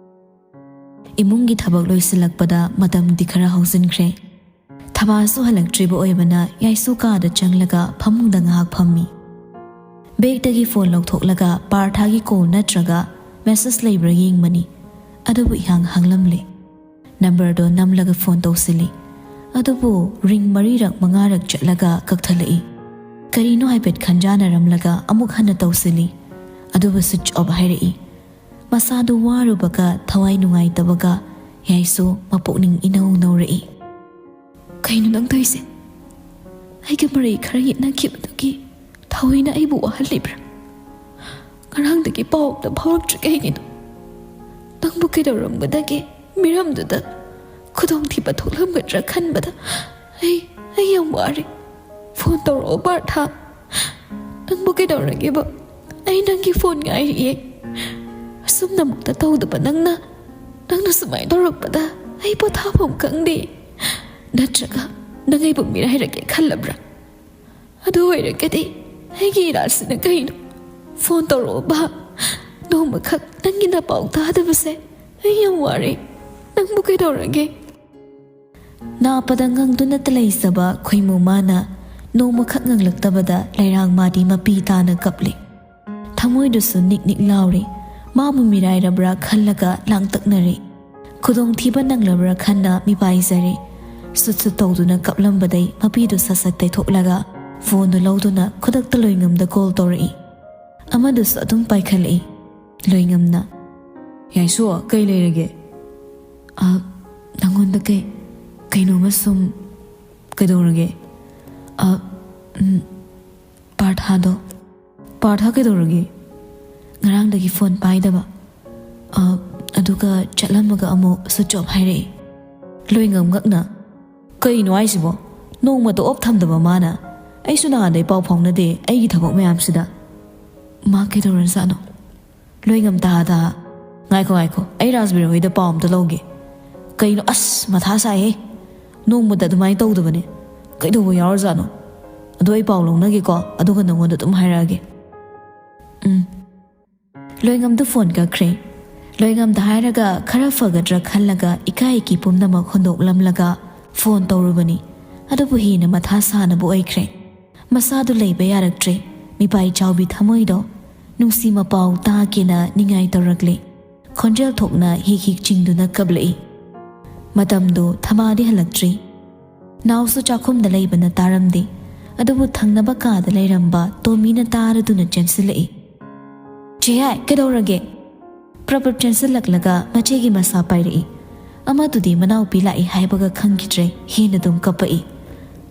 ꯏꯃꯨꯡꯒꯤ ꯊꯕꯛ ꯂꯣꯏꯁꯤꯜꯂꯛꯄꯗ ꯃꯇꯝꯗꯤ ꯈꯔ ꯍꯧꯖꯤꯟꯈ꯭ꯔꯦ꯫ ꯊꯕꯥꯁꯨ ꯍꯜꯂꯛꯇ꯭ꯔꯤꯕ ꯑꯣꯏꯕꯅ ꯌꯥꯏꯁꯨ ꯀꯥꯗ ꯆꯪꯂꯒ ꯐꯃꯨꯡꯗ ꯉꯥꯏꯍꯥꯛ ꯐꯝꯃꯤ꯫ ꯕꯦꯒꯇꯒꯤ ꯐꯣꯟ ꯂꯧꯊꯣꯛꯂꯒ ꯄꯥꯔꯊꯥꯒꯤ ꯀꯣꯜ ꯅꯠꯇ꯭ꯔꯒ ꯃꯦꯁꯦꯖ ꯂꯩꯕ꯭ꯔꯥ ꯌꯦꯡꯕꯅꯤ꯫ ꯑꯗꯨꯕꯨ ꯏꯍꯥꯡ ꯍꯥꯡꯂꯝꯂꯦ꯫ ꯅꯝꯕꯔꯗꯣ ꯅꯝꯂꯒ ꯐꯣꯟ ꯇꯧꯁꯤꯜꯂꯤ꯫ ꯑꯗꯨꯕꯨ ꯔꯤꯡ ꯃꯔꯤꯔꯛ ꯃꯉꯥꯔꯛ ꯆꯠꯂꯒ ꯀꯛꯊꯠꯂꯛꯏ꯫ ꯀꯔꯤꯅꯣ ꯍꯥꯏꯐꯦꯠ ꯈꯟꯖꯥꯅꯔꯝꯂꯒ ꯑꯃꯨꯛ ꯍꯟꯅ ꯇꯧꯁꯤꯜꯂꯤ꯫ ꯑꯗꯨꯕꯨ ꯁ꯭ꯋꯤꯆ ꯑꯣꯐ ꯍꯥꯏꯔꯛꯏ꯫ ꯃꯁꯥꯗꯨ ꯋꯥꯔꯨꯕꯒ ꯊꯋꯥꯏ ꯅꯨꯡꯉꯥꯏꯇꯕꯒ ꯌꯥꯏꯁꯨ ꯃꯄꯨꯛꯅꯤꯡ ꯏꯅꯧ ꯅꯧꯔꯛꯏ꯫ "ꯀꯩꯅꯣ ꯅꯪ ꯇꯧꯔꯤꯁꯦ? ꯑꯩꯒ ꯃꯔꯩ ꯈꯔ ꯌꯦꯠꯅꯈꯤꯕꯗꯨꯒꯤ ꯊꯑꯣꯏꯅ ꯑꯩꯕꯨ ꯋꯥꯍꯜꯂꯤꯕ꯭ꯔꯥ? ꯉꯔꯥꯡꯗꯒꯤ ꯄꯥꯎ ꯑꯝꯇ ꯐꯥꯎꯔꯛꯇ꯭ꯔꯤ ꯀꯩꯒꯤꯅꯣ? ꯅꯪꯕꯨ ꯀꯩꯗꯧꯔꯝꯒꯗꯒꯦ? ꯃꯤꯔꯝꯗꯨꯗ ꯈꯨꯗꯣꯡꯊꯤꯕ ꯊꯣꯛꯂꯝꯒꯗ꯭ꯔꯥ ꯈꯟꯕꯗ ꯑꯩ, ꯑꯩ ꯌꯥꯝ ꯋꯥꯔꯦ꯫ ꯐꯣꯟ ꯇꯧꯔꯛꯑꯣ ꯄꯥꯔꯊ꯫ ꯅꯪꯕꯨ ꯀꯩꯗꯧꯔꯒꯦꯕ? ꯑꯩ ꯅꯪꯒꯤ ꯐꯣꯟ ꯉꯥꯏꯔꯤꯌꯦ꯫ ꯑꯁꯨꯝꯅꯃꯛꯇ ꯇꯧꯗꯕ ꯅꯪꯅ, ꯅꯪꯅ ꯁꯨꯃꯥꯏꯅ ꯇꯧꯔꯛꯄꯗ ꯑꯩ ꯄꯣꯊꯥꯐꯝ ꯈꯪꯗꯦ꯫ ꯅꯠꯇ꯭ꯔꯒ ꯅꯪ ꯑꯩꯕꯨ ꯃꯤꯔꯥꯏꯔꯒꯦ ꯈꯜꯂꯕ꯭ꯔꯥ? ꯑꯗꯨ ꯑꯣꯏꯔꯒꯗꯤ ꯑꯩꯒꯤ ꯏꯔꯥꯜꯁꯤꯅ ꯀꯩꯅꯣ? ꯐꯣꯟ ꯇꯧꯔꯛꯑꯣꯕ꯫ ꯅꯣꯡꯃꯈꯛ ꯅꯪꯒꯤ ꯅꯄꯥꯎ ꯇꯥꯗꯕꯁꯦ ꯑꯩ ꯌꯥꯝ ꯋꯥꯔꯦ꯫ ꯅꯪꯕꯨ ꯀꯩꯗꯧꯔꯒꯦ?" ꯅꯥꯄꯗ ꯉꯪꯗꯨꯅꯇ ꯂꯩꯖꯕ ꯈꯣꯏꯃꯨ ꯃꯥꯅ ꯅꯣꯡꯃꯈꯛ ꯉꯪꯂꯛꯇꯕꯗ ꯂꯩꯔꯥꯡ ꯃꯥꯗꯤ ꯃꯄꯤ ꯇꯥꯅ ꯀꯞꯂꯤ꯫ ꯊꯃꯣꯏꯗꯨꯁꯨ ꯅꯤꯛ ꯅꯤꯛ ꯂꯥꯎꯔꯤ꯫ ꯃꯥꯕꯨ ꯃꯤꯔꯥꯏꯔꯕ꯭ꯔꯥ ꯈꯜꯂꯒ ꯂꯥꯡꯇꯛꯅꯔꯤ꯫ ꯈꯨꯗꯣꯡꯊꯤꯕ ꯅꯪꯂꯕ꯭ꯔꯥ ꯈꯟꯅ ꯃꯤꯄꯥꯏꯖꯔꯤ꯫ ꯁꯨꯠ ꯁꯨꯠ ꯇꯧꯗꯨꯅ ꯀꯞꯂꯝꯕꯗꯩ ꯃꯄꯤꯗꯨ ꯁꯠ ꯁꯠ ꯇꯩꯊꯣꯛꯂꯒ ꯐꯣꯟꯗꯨ ꯂꯧꯗꯨꯅ ꯈꯨꯗꯛꯇ ꯂꯣꯏꯉꯝꯗ ꯀꯣꯜ ꯇꯧꯔꯛꯏ꯫ ꯑꯃꯗꯨꯁꯨ ꯑꯗꯨꯝ ꯄꯥꯏꯈꯠꯂꯛꯏ꯫ ꯂꯣꯏꯉꯝꯅ, "ꯌꯥꯏꯁꯨ, ꯀꯩ ꯂꯩꯔꯒꯦ?" "ꯑ, ꯅꯪꯉꯣꯟꯗ ꯀꯩ, ꯀꯩꯅꯣꯝꯃ ꯁꯨꯝ..." "ꯀꯩꯗꯧꯔꯒꯦ?" "ꯑ, ꯎꯝ, ꯄꯥꯔꯊꯥꯗꯣ꯫" "ꯄꯥꯔꯊꯥ ꯀꯩꯗꯧꯔꯒꯦ?" "ꯉꯔꯥꯡꯗꯒꯤ ꯐꯣꯟ ꯄꯥꯏꯗꯕ꯫ ꯑ, ꯑꯗꯨꯒ ꯆꯠꯂꯝꯃꯒ ꯑꯃꯨꯛ ꯁ꯭ꯋꯤꯆ ꯑꯣꯐ ꯍꯥꯏꯔꯛꯏ꯫" ꯂꯣꯏꯉꯝ ꯉꯛꯅ, "ꯀꯩꯅꯣ ꯍꯥꯏꯁꯤꯕꯣ? ꯅꯣꯡꯃꯇ ꯑꯣꯐ ꯊꯝꯗꯕ ꯃꯥꯅ꯫ ꯑꯩꯁꯨ ꯅꯍꯥꯟꯗꯩ ꯄꯥꯎ ꯐꯥꯎꯅꯗꯦ ꯑꯩꯒꯤ ꯊꯕꯛ ꯃꯌꯥꯝꯁꯤꯗ꯫ ꯃꯥ ꯀꯩꯗꯧꯔꯖꯥꯠꯅꯣ?" ꯂꯣꯏꯉꯝ ꯇꯥ ꯇꯥ꯫ "ꯉꯥꯏꯈꯣ, ꯉꯥꯏꯈꯣ, ꯑꯩ ꯔꯥꯖꯕꯤꯔ ꯍꯣꯏꯗ ꯄꯥꯎ ꯑꯝꯇ ꯂꯧꯒꯦ꯫ ꯀꯩꯅꯣ, ꯑꯁ, ꯃꯊꯥ ꯁꯥꯏꯍꯦ꯫ ꯅꯣꯡꯃꯗ ꯑꯗꯨꯃꯥꯏꯅ ꯇꯧꯗꯕꯅꯦ꯫ ꯀꯩꯗꯧꯕ ꯌꯥꯎꯔꯖꯥꯠꯅꯣ? ꯑꯗꯣ ꯑꯩ ꯄꯥꯎ ꯂꯧꯅꯒꯦꯀꯣ, ꯑꯗꯨꯒ ꯅꯉꯣꯟꯗ ꯑꯗꯨꯝ ꯍꯥꯏꯔꯛꯑꯒꯦ꯫ ꯎꯝ꯫" ꯂꯣꯏꯉꯝꯗ ꯐꯣꯟ ꯀꯛꯈ꯭ꯔꯦ꯫ ꯂꯣꯏꯉꯝꯗ ꯍꯥꯏꯔꯒ ꯈꯔ ꯐꯒꯗ꯭ꯔꯥ ꯈꯜꯂꯒ ꯏꯀꯥꯏ ꯏꯀꯤ ꯄꯨꯝꯅꯃꯛ ꯍꯨꯟꯗꯣꯛꯂꯝꯂꯒ ꯐꯣꯟ ꯇꯧꯔꯨꯕꯅꯤ꯫ ꯑꯗꯨꯕꯨ ꯍꯦꯟꯅ ꯃꯊꯥ ꯁꯥꯅꯕ ꯑꯣꯏꯈ꯭ꯔꯦ꯫ ꯃꯁꯥꯗꯨ ꯂꯩꯕ ꯌꯥꯔꯛꯇ꯭ꯔꯦ꯫ ꯃꯤꯄꯥꯏ ꯆꯥꯎꯕꯤ ꯊꯃꯣꯏꯗꯣ ꯅꯨꯡꯁꯤ ꯃꯄꯥꯎ ꯇꯥꯒꯦꯅ ꯅꯤꯡꯉꯥꯏ ꯇꯧꯔꯛꯂꯦ꯫ ꯈꯣꯟꯖꯦꯜ ꯊꯣꯛꯅ ꯍꯤꯛ ꯍꯤꯛ ꯆꯤꯡꯗꯨꯅ ꯀꯞꯂꯛꯏ꯫ ꯃꯇꯝꯗꯨ ꯊꯃꯥꯗꯤ ꯍꯜꯂꯛꯇ꯭ꯔꯤ꯫ ꯅꯥꯎꯁꯨ ꯆꯥꯛꯈꯨꯝꯗ ꯂꯩꯕꯅ ꯇꯥꯔꯝꯗꯦ꯫ ꯑꯗꯨꯕꯨ ꯊꯪꯅꯕ ꯀꯥꯗ ꯂꯩꯔꯝꯕ ꯇꯣꯝꯕꯤꯅ ꯇꯥꯔꯗꯨꯅ ꯆꯦꯟꯁꯤꯜꯂꯛꯏ꯫ "ꯆꯦ ꯌꯥꯏ, ꯀꯩꯗꯧꯔꯒꯦ?" ꯄ꯭ꯔꯞ ꯄ꯭ꯔꯞ ꯆꯦꯟꯁꯤꯜꯂꯛꯂꯒ ꯃꯆꯦꯒꯤ ꯃꯁꯥ ꯄꯥꯏꯔꯛꯏ꯫ ꯑꯃꯗꯨꯗꯤ ꯃꯅꯥꯎꯄꯤ ꯂꯥꯛꯏ ꯍꯥꯏꯕꯒ ꯈꯪꯈꯤꯗ꯭ꯔꯦ, ꯍꯦꯟꯅ ꯑꯗꯨꯝ ꯀꯞꯄꯛꯏ꯫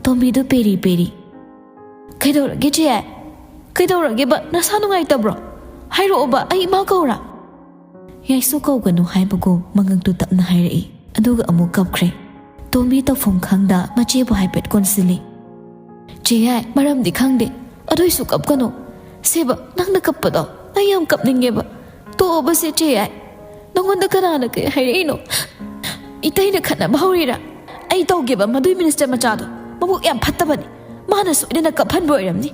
ꯇꯣꯝꯕꯤꯗꯨ ꯄꯦꯔꯤ ꯄꯦꯔꯤ꯫ "ꯀꯩꯗꯧꯔꯒꯦ ꯆꯦ ꯌꯥꯏ? ꯀꯩꯗꯧꯔꯒꯦꯕ? ꯅꯁꯥ ꯅꯨꯡꯉꯥꯏꯇꯕ꯭ꯔꯣ? ꯍꯥꯏꯔꯛꯑꯣꯕ, ꯑꯩ ꯏꯃꯥ ꯀꯧꯔꯥ?" ꯌꯥꯏꯁꯨ ꯀꯧꯒꯅꯨ ꯍꯥꯏꯕꯒꯨꯝ ꯃꯉꯛꯇꯨ ꯇꯞꯅ ꯍꯥꯏꯔꯛꯏ꯫ ꯑꯗꯨꯒ ꯑꯃꯨꯛ ꯀꯞꯈ꯭ꯔꯦ꯫ ꯇꯣꯝꯕꯤ ꯇꯧꯐꯝ ꯈꯪꯗ ꯃꯆꯦꯕꯨ ꯍꯥꯏꯐꯦꯠ ꯀꯣꯟꯁꯤꯜꯂꯤ꯫ "ꯆꯦ ꯌꯥꯏ, ꯃꯔꯝꯗꯤ ꯈꯪꯗꯦ, ꯑꯗꯨꯏꯁꯨ ꯀꯞꯀꯅꯨ꯫ ꯁꯦꯕ, ꯅꯪꯅ ꯀꯞꯄꯗꯣ ꯑꯩ ꯌꯥꯝ ꯀꯞꯅꯤꯡꯉꯦꯕ꯫ ꯇꯣꯛꯑꯣꯕꯁꯦ ꯆꯦ ꯌꯥꯏ꯫ ꯅꯉꯣꯟꯗ ꯀꯅꯥꯅ ꯀꯩ ꯍꯥꯏꯔꯛꯏꯅꯣ? ꯏꯇꯩꯅ ꯈꯠꯅꯕ ꯍꯧꯔꯤꯔꯥ? ꯑꯩ ꯇꯧꯒꯦꯕ ꯃꯗꯨꯏ ꯃꯤꯅꯤꯁꯇꯔ ꯃꯆꯥꯗꯣ꯫ ꯃꯕꯨꯛ ꯌꯥꯝ ꯐꯠꯇꯕꯅꯤ꯫ ꯃꯥꯅ ꯁꯣꯏꯗꯅ ꯀꯞꯍꯟꯕ ꯑꯣꯏꯔꯝꯅꯤ꯫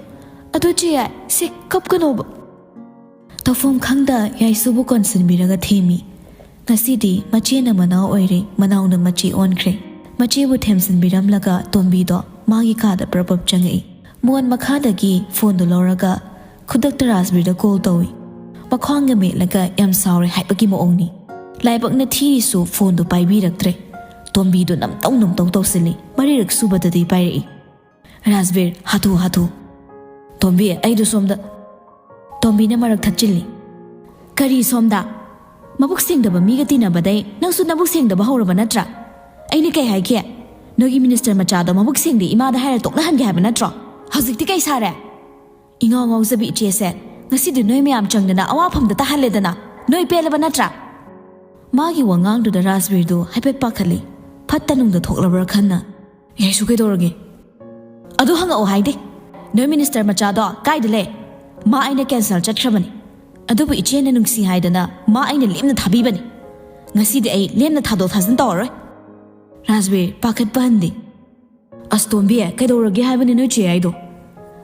ꯑꯗꯨ ꯆꯦ ꯌꯥꯏ, ꯁꯦ, ꯀꯞꯀꯅꯣꯕ꯫" ꯇꯧꯐꯝ ꯈꯪꯗ ꯌꯥꯏꯁꯨꯕꯨ ꯀꯣꯟꯁꯤꯟꯕꯤꯔꯒ ꯊꯦꯝꯃꯤ꯫ ꯉꯁꯤꯗꯤ ꯃꯆꯦꯅ ꯃꯅꯥꯎ ꯑꯣꯏꯔꯦ, ꯃꯅꯥꯎꯅ ꯃꯆꯦ ꯑꯣꯟꯈ꯭ꯔꯦ꯫ ꯃꯆꯦꯕꯨ ꯊꯦꯝꯖꯤꯟꯕꯤꯔꯝꯂꯒ ꯇꯣꯝꯕꯤꯗꯣ ꯃꯥꯒꯤ ꯀꯥꯗ ꯄ꯭ꯔꯞ ꯄ꯭ꯔꯞ ꯆꯪꯉꯛꯏ꯫ ꯃꯣꯟ ꯃꯈꯥꯗꯒꯤ ꯐꯣꯟꯗꯨ ꯂꯧꯔꯒ ꯈꯨꯗꯛꯇ ꯔꯥꯖꯕꯤꯔꯗ ꯀꯣꯜ ꯇꯧꯏ꯫ ꯃꯈ꯭ꯋꯥꯡꯒ ꯃꯦꯠꯂꯒ ꯌꯥꯝ ꯁꯥꯎꯔꯦ ꯍꯥꯏꯕꯒꯤ ꯃꯑꯣꯡꯅꯤ꯫ ꯂꯥꯏꯕꯛꯅ ꯊꯤꯔꯤꯁꯨ ꯐꯣꯟꯗꯨ ꯄꯥꯏꯕꯤꯔꯛꯇ꯭ꯔꯦ꯫ ꯇꯣꯝꯕꯤꯗꯨ ꯅꯝꯇꯧ ꯅꯝꯇꯧ ꯇꯧꯁꯤꯜꯂꯤ꯫ ꯃꯔꯤꯔꯛ ꯁꯨꯕꯗꯗꯤ ꯄꯥꯏꯔꯛꯏ꯫ "ꯔꯥꯖꯕꯤꯔ, ꯍꯥꯊꯨ ꯍꯥꯊꯨ꯫" "ꯇꯣꯝꯕꯤ, ꯑꯩꯗꯨ ꯁꯣꯝꯗ꯫" ꯇꯣꯝꯕꯤꯅ ꯃꯔꯛ ꯊꯠꯆꯤꯜꯂꯤ꯫ "ꯀꯔꯤ ꯁꯣꯝꯗ? ꯃꯕꯨꯛ ꯁꯦꯡꯗꯕ ꯃꯤꯒ ꯇꯤꯟꯅꯕꯗꯩ ꯅꯪꯁꯨ ꯅꯕꯨꯛ ꯁꯦꯡꯗꯕ ꯍꯧꯔꯕ ꯅꯠꯇ꯭ꯔꯥ? ꯑꯩꯅ ꯀꯩ ꯍꯥꯏꯒꯦ? ꯅꯣꯏꯒꯤ ꯃꯤꯅꯤꯁꯇꯔ ꯃꯆꯥꯗꯣ ꯃꯕꯨꯛ ꯁꯦꯡꯗꯦ ꯏꯃꯥꯗ ꯍꯥꯏꯔ ꯇꯣꯛꯅꯍꯟꯒꯦ ꯍꯥꯏꯕ ꯅꯠꯇ꯭ꯔꯣ? ꯍꯧꯖꯤꯛꯇꯤ ꯀꯩ ꯁꯥꯔꯦ? ꯏꯉꯥꯎ ꯉꯥꯎꯖꯕꯤ ꯏꯆꯦꯁꯦ, ꯉꯁꯤꯗꯤ ꯅꯣꯏ ꯃꯌꯥꯝ ꯆꯪꯗꯅ ꯑꯋꯥꯐꯝꯗ ꯇꯥꯍꯜꯂꯦꯗꯅ꯫ ꯅꯣꯏ ꯄꯦꯜꯂꯕ ꯅꯠꯇ꯭ꯔꯥ?" ꯃꯥꯒꯤ ꯋꯥꯉꯥꯡꯗꯨꯗ ꯔꯥꯖꯕꯤꯔꯗꯨ ꯍꯥꯏꯐꯦꯠ ꯄꯥꯈꯠꯂꯤ꯫ ꯐꯠꯇ ꯅꯨꯡꯗ ꯊꯣꯛꯂꯕ꯭ꯔꯥ ꯈꯟꯅ꯫ "ꯌꯥꯏꯁꯨ, ꯀꯩꯗꯧꯔꯒꯦ? ꯑꯗꯨ ꯍꯪꯉꯛꯑꯣ ꯍꯥꯏꯗꯦ꯫ ꯅꯣꯏ ꯃꯤꯅꯤꯁꯇꯔ ꯃꯆꯥꯗꯣ ꯀꯥꯏꯗ ꯂꯩ? ꯃꯥ ꯑꯩꯅ ꯀꯦꯟꯁꯦꯜ ꯆꯠꯈ꯭ꯔꯕꯅꯤ꯫ ꯑꯗꯨꯕꯨ ꯏꯆꯦꯅ ꯅꯨꯡꯁꯤ ꯍꯥꯏꯗꯅ ꯃꯥ ꯑꯩꯅ ꯂꯦꯝꯅ ꯊꯥꯕꯤꯕꯅꯤ꯫ ꯉꯁꯤꯗꯤ ꯑꯩ ꯂꯦꯝꯅ ꯊꯥꯗꯣꯛ ꯊꯥꯖꯤꯟ ꯇꯧꯔꯔꯣꯏ꯫ ꯔꯥꯖꯕꯤꯔ, ꯄꯥꯈꯠꯄ ꯍꯟꯗꯦ꯫ ꯑꯁ ꯇꯣꯝꯕꯤ, ꯀꯩꯗꯧꯔꯒꯦ ꯍꯥꯏꯕꯅꯤ ꯅꯣꯏ ꯆꯦ ꯌꯥꯏꯗꯣ?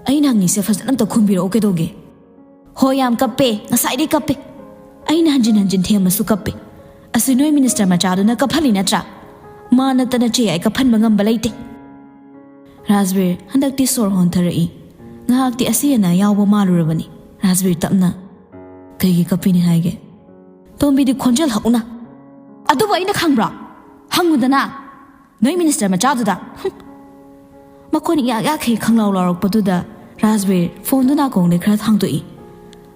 ꯑꯩꯅ ꯍꯪꯉꯤꯁꯦ ꯐꯖꯅ ꯑꯝꯇ ꯈꯨꯝꯕꯤꯔꯛꯑꯣ, ꯀꯩꯗꯧꯒꯦ? ꯍꯣꯏ, ꯌꯥꯝ ꯀꯞꯄꯦ, ꯉꯁꯥꯏꯗꯩ ꯀꯞꯄꯦ꯫ ꯑꯩꯅ ꯍꯟꯖꯤꯟ ꯍꯟꯖꯤꯟ ꯊꯦꯝꯃꯁꯨ ꯀꯞꯄꯦ꯫ ꯑꯁꯤ ꯅꯣꯏ ꯃꯤꯅꯤꯁꯇꯔ ꯃꯆꯥꯗꯨꯅ ꯀꯞꯍꯜꯂꯤ ꯅꯠꯇ꯭ꯔꯥ? ꯃꯥ ꯅꯠꯇꯅ ꯆꯦ ꯌꯥꯏ ꯀꯞꯍꯟꯕ ꯉꯝꯕ ꯂꯩꯇꯦ꯫ ꯔꯥꯖꯕꯤꯔ ꯍꯟꯗꯛꯇꯤ ꯁꯣꯔ ꯍꯣꯟꯊꯔꯛꯏ꯫ ꯉꯥꯏꯍꯥꯛꯇꯤ ꯑꯁꯤ ꯑꯅꯥ ꯌꯥꯎꯕ ꯃꯥꯜꯂꯨꯔꯕꯅꯤ꯫ ꯔꯥꯖꯕꯤꯔ ꯇꯞꯅ, "ꯀꯩꯒꯤ ꯀꯞꯄꯤꯅꯤ ꯍꯥꯏꯒꯦ?" ꯇꯣꯝꯕꯤꯗꯤ ꯈꯣꯟꯖꯦꯜ ꯍꯧꯅ, "ꯑꯗꯨꯕꯨ ꯑꯩꯅ ꯈꯪꯕ꯭ꯔꯣ? ꯍꯪꯉꯨꯗꯅ, ꯅꯣꯏ ꯃꯤꯅꯤꯁꯇꯔ ꯃꯆꯥꯗꯨꯗ꯫" ꯍꯨꯝ꯫ ꯃꯈꯣꯟ ꯏꯌꯥꯛ ꯌꯥꯛꯈꯩ ꯈꯪꯂꯥꯎ ꯂꯥꯎꯔꯛꯄꯗꯨꯗ ꯔꯥꯖꯕꯤꯔ ꯐꯣꯟꯗꯨ ꯅꯥꯀꯣꯡꯗꯩ ꯈꯔ ꯊꯥꯡꯗꯣꯛꯏ꯫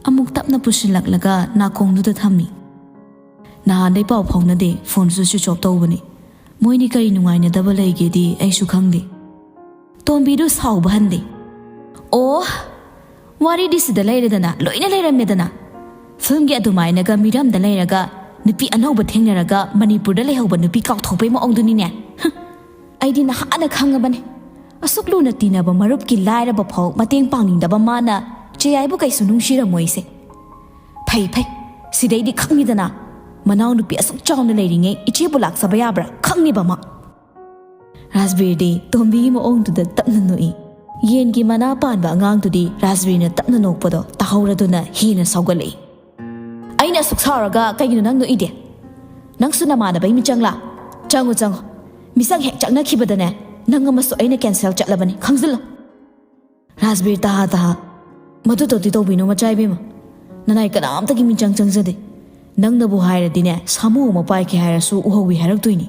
ꯑꯃꯨꯛ ꯇꯞꯅ ꯄꯨꯁꯤꯜꯂꯛꯂꯒ ꯅꯥꯀꯣꯡꯗꯨꯗ ꯊꯝꯃꯤ꯫ ꯅꯍꯥꯟꯗꯩ ꯄꯥꯎ ꯐꯥꯎꯅꯗꯦ, ꯐꯣꯟꯁꯨ switch off ꯇꯧꯕꯅꯤ꯫ ꯃꯣꯏꯅꯤ ꯀꯔꯤ ꯅꯨꯡꯉꯥꯏꯅꯗꯕ ꯂꯩꯒꯦꯗꯤ ꯑꯩꯁꯨ ꯈꯪꯗꯦ꯫ ꯇꯣꯝꯕꯤꯗꯨ ꯁꯥꯎꯕ ꯍꯟꯗꯦ꯫ ꯑꯣ, ꯋꯥꯔꯤꯗꯤ ꯁꯤꯗ ꯂꯩꯔꯦꯗꯅ, ꯂꯣꯏꯅ ꯂꯩꯔꯝꯃꯦꯗꯅ꯫ ꯐꯤꯜꯝꯒꯤ ꯑꯗꯨꯃꯥꯏꯅꯒ ꯃꯤꯔꯝꯗ ꯂꯩꯔꯒ ꯅꯨꯄꯤ ꯑꯅꯧꯕ ꯊꯦꯡꯅꯔꯒ ꯃꯅꯤꯄꯨꯔꯗ ꯂꯩꯍꯧꯕ ꯅꯨꯄꯤ ꯀꯥꯎꯊꯣꯛꯄꯩ ꯃꯑꯣꯡꯗꯨꯅꯤꯅꯦ꯫ ꯍꯨꯝ, ꯑꯩꯗꯤ ꯅꯍꯥꯟꯅ ꯈꯪꯉꯕꯅꯦ꯫ ꯑꯁꯨꯛ ꯂꯨꯅ ꯇꯤꯟꯅꯕ ꯃꯔꯨꯞꯀꯤ ꯂꯥꯏꯔꯕ ꯐꯥꯎ ꯃꯇꯦꯡ ꯄꯥꯡꯅꯤꯡꯗꯕ ꯃꯥꯅ ꯆꯦ ꯌꯥꯏꯕꯨ ꯀꯩꯁꯨ ꯅꯨꯡꯁꯤꯔꯝꯃꯣꯏꯁꯦ꯫ ꯐꯩ, ꯐꯩ꯫ ꯁꯤꯗꯩꯗꯤ ꯈꯪꯉꯤꯗꯅ, ꯃꯅꯥꯎꯅꯨꯄꯤ ꯑꯁꯨꯛ ꯆꯥꯎꯅ ꯂꯩꯔꯤꯉꯩ ꯏꯆꯦꯕꯨ ꯂꯥꯛꯆꯕ ꯌꯥꯕ꯭ꯔꯥ? ꯈꯪꯅꯤꯕ ꯃꯥ꯫ ꯔꯥꯖꯕꯤꯔꯗꯤ ꯇꯣꯝꯕꯤꯒꯤ ꯃꯑꯣꯡꯗꯨꯗ ꯇꯞꯅ ꯅꯣꯛꯏ꯫ ꯌꯦꯟꯒꯤ ꯃꯅꯥ ꯄꯥꯟꯕ ꯑꯉꯥꯡꯗꯨꯗꯤ ꯔꯥꯖꯕꯤꯔꯅ ꯇꯞꯅ ꯅꯣꯛꯄꯗꯣ ꯇꯥꯍꯧꯔꯗꯨꯅ ꯍꯦꯟꯅ ꯁꯥꯎꯒꯠꯂꯛꯏ꯫ "ꯑꯩꯅ ꯑꯁꯨꯛ ꯁꯥꯎꯔꯒ ꯀꯩꯒꯤꯅꯣ ꯅꯪ ꯅꯣꯛꯏꯗꯤ? ꯅꯪꯁꯨ ꯅꯃꯥꯟꯅꯕꯩ ꯃꯤꯆꯪꯂꯥ? ꯆꯪꯉꯨ, ꯆꯪꯉꯨ꯫ ꯃꯤꯆꯪ ꯍꯦꯛ ꯆꯪꯅꯈꯤꯕꯗꯅꯦ, ꯅꯪ ꯑꯃꯁꯨ ꯑꯩꯅ cancel ꯆꯠꯂꯕꯅꯤ, ꯈꯪꯖꯤꯜꯂꯣ꯫" ꯔꯥꯖꯕꯤꯔ, ꯇꯍꯥ ꯇꯍꯥ꯫ "ꯃꯗꯨ ꯇꯧꯗꯤ ꯇꯧꯕꯤꯅꯣ, ꯃꯆꯥ ꯏꯕꯦꯝꯃ꯫ ꯅꯅꯥꯏ ꯀꯅꯥꯝꯇꯒꯤ ꯃꯤꯆꯪ ꯆꯪꯖꯗꯦ꯫ ꯅꯪꯅꯕꯨ ꯍꯥꯏꯔꯗꯤꯅꯦ, ꯁꯥꯃꯨ ꯑꯃ ꯄꯥꯏꯈꯤ ꯍꯥꯏꯔꯁꯨ ꯎꯍꯧꯋꯤ ꯍꯥꯏꯔꯛꯇꯣꯏꯅꯤ꯫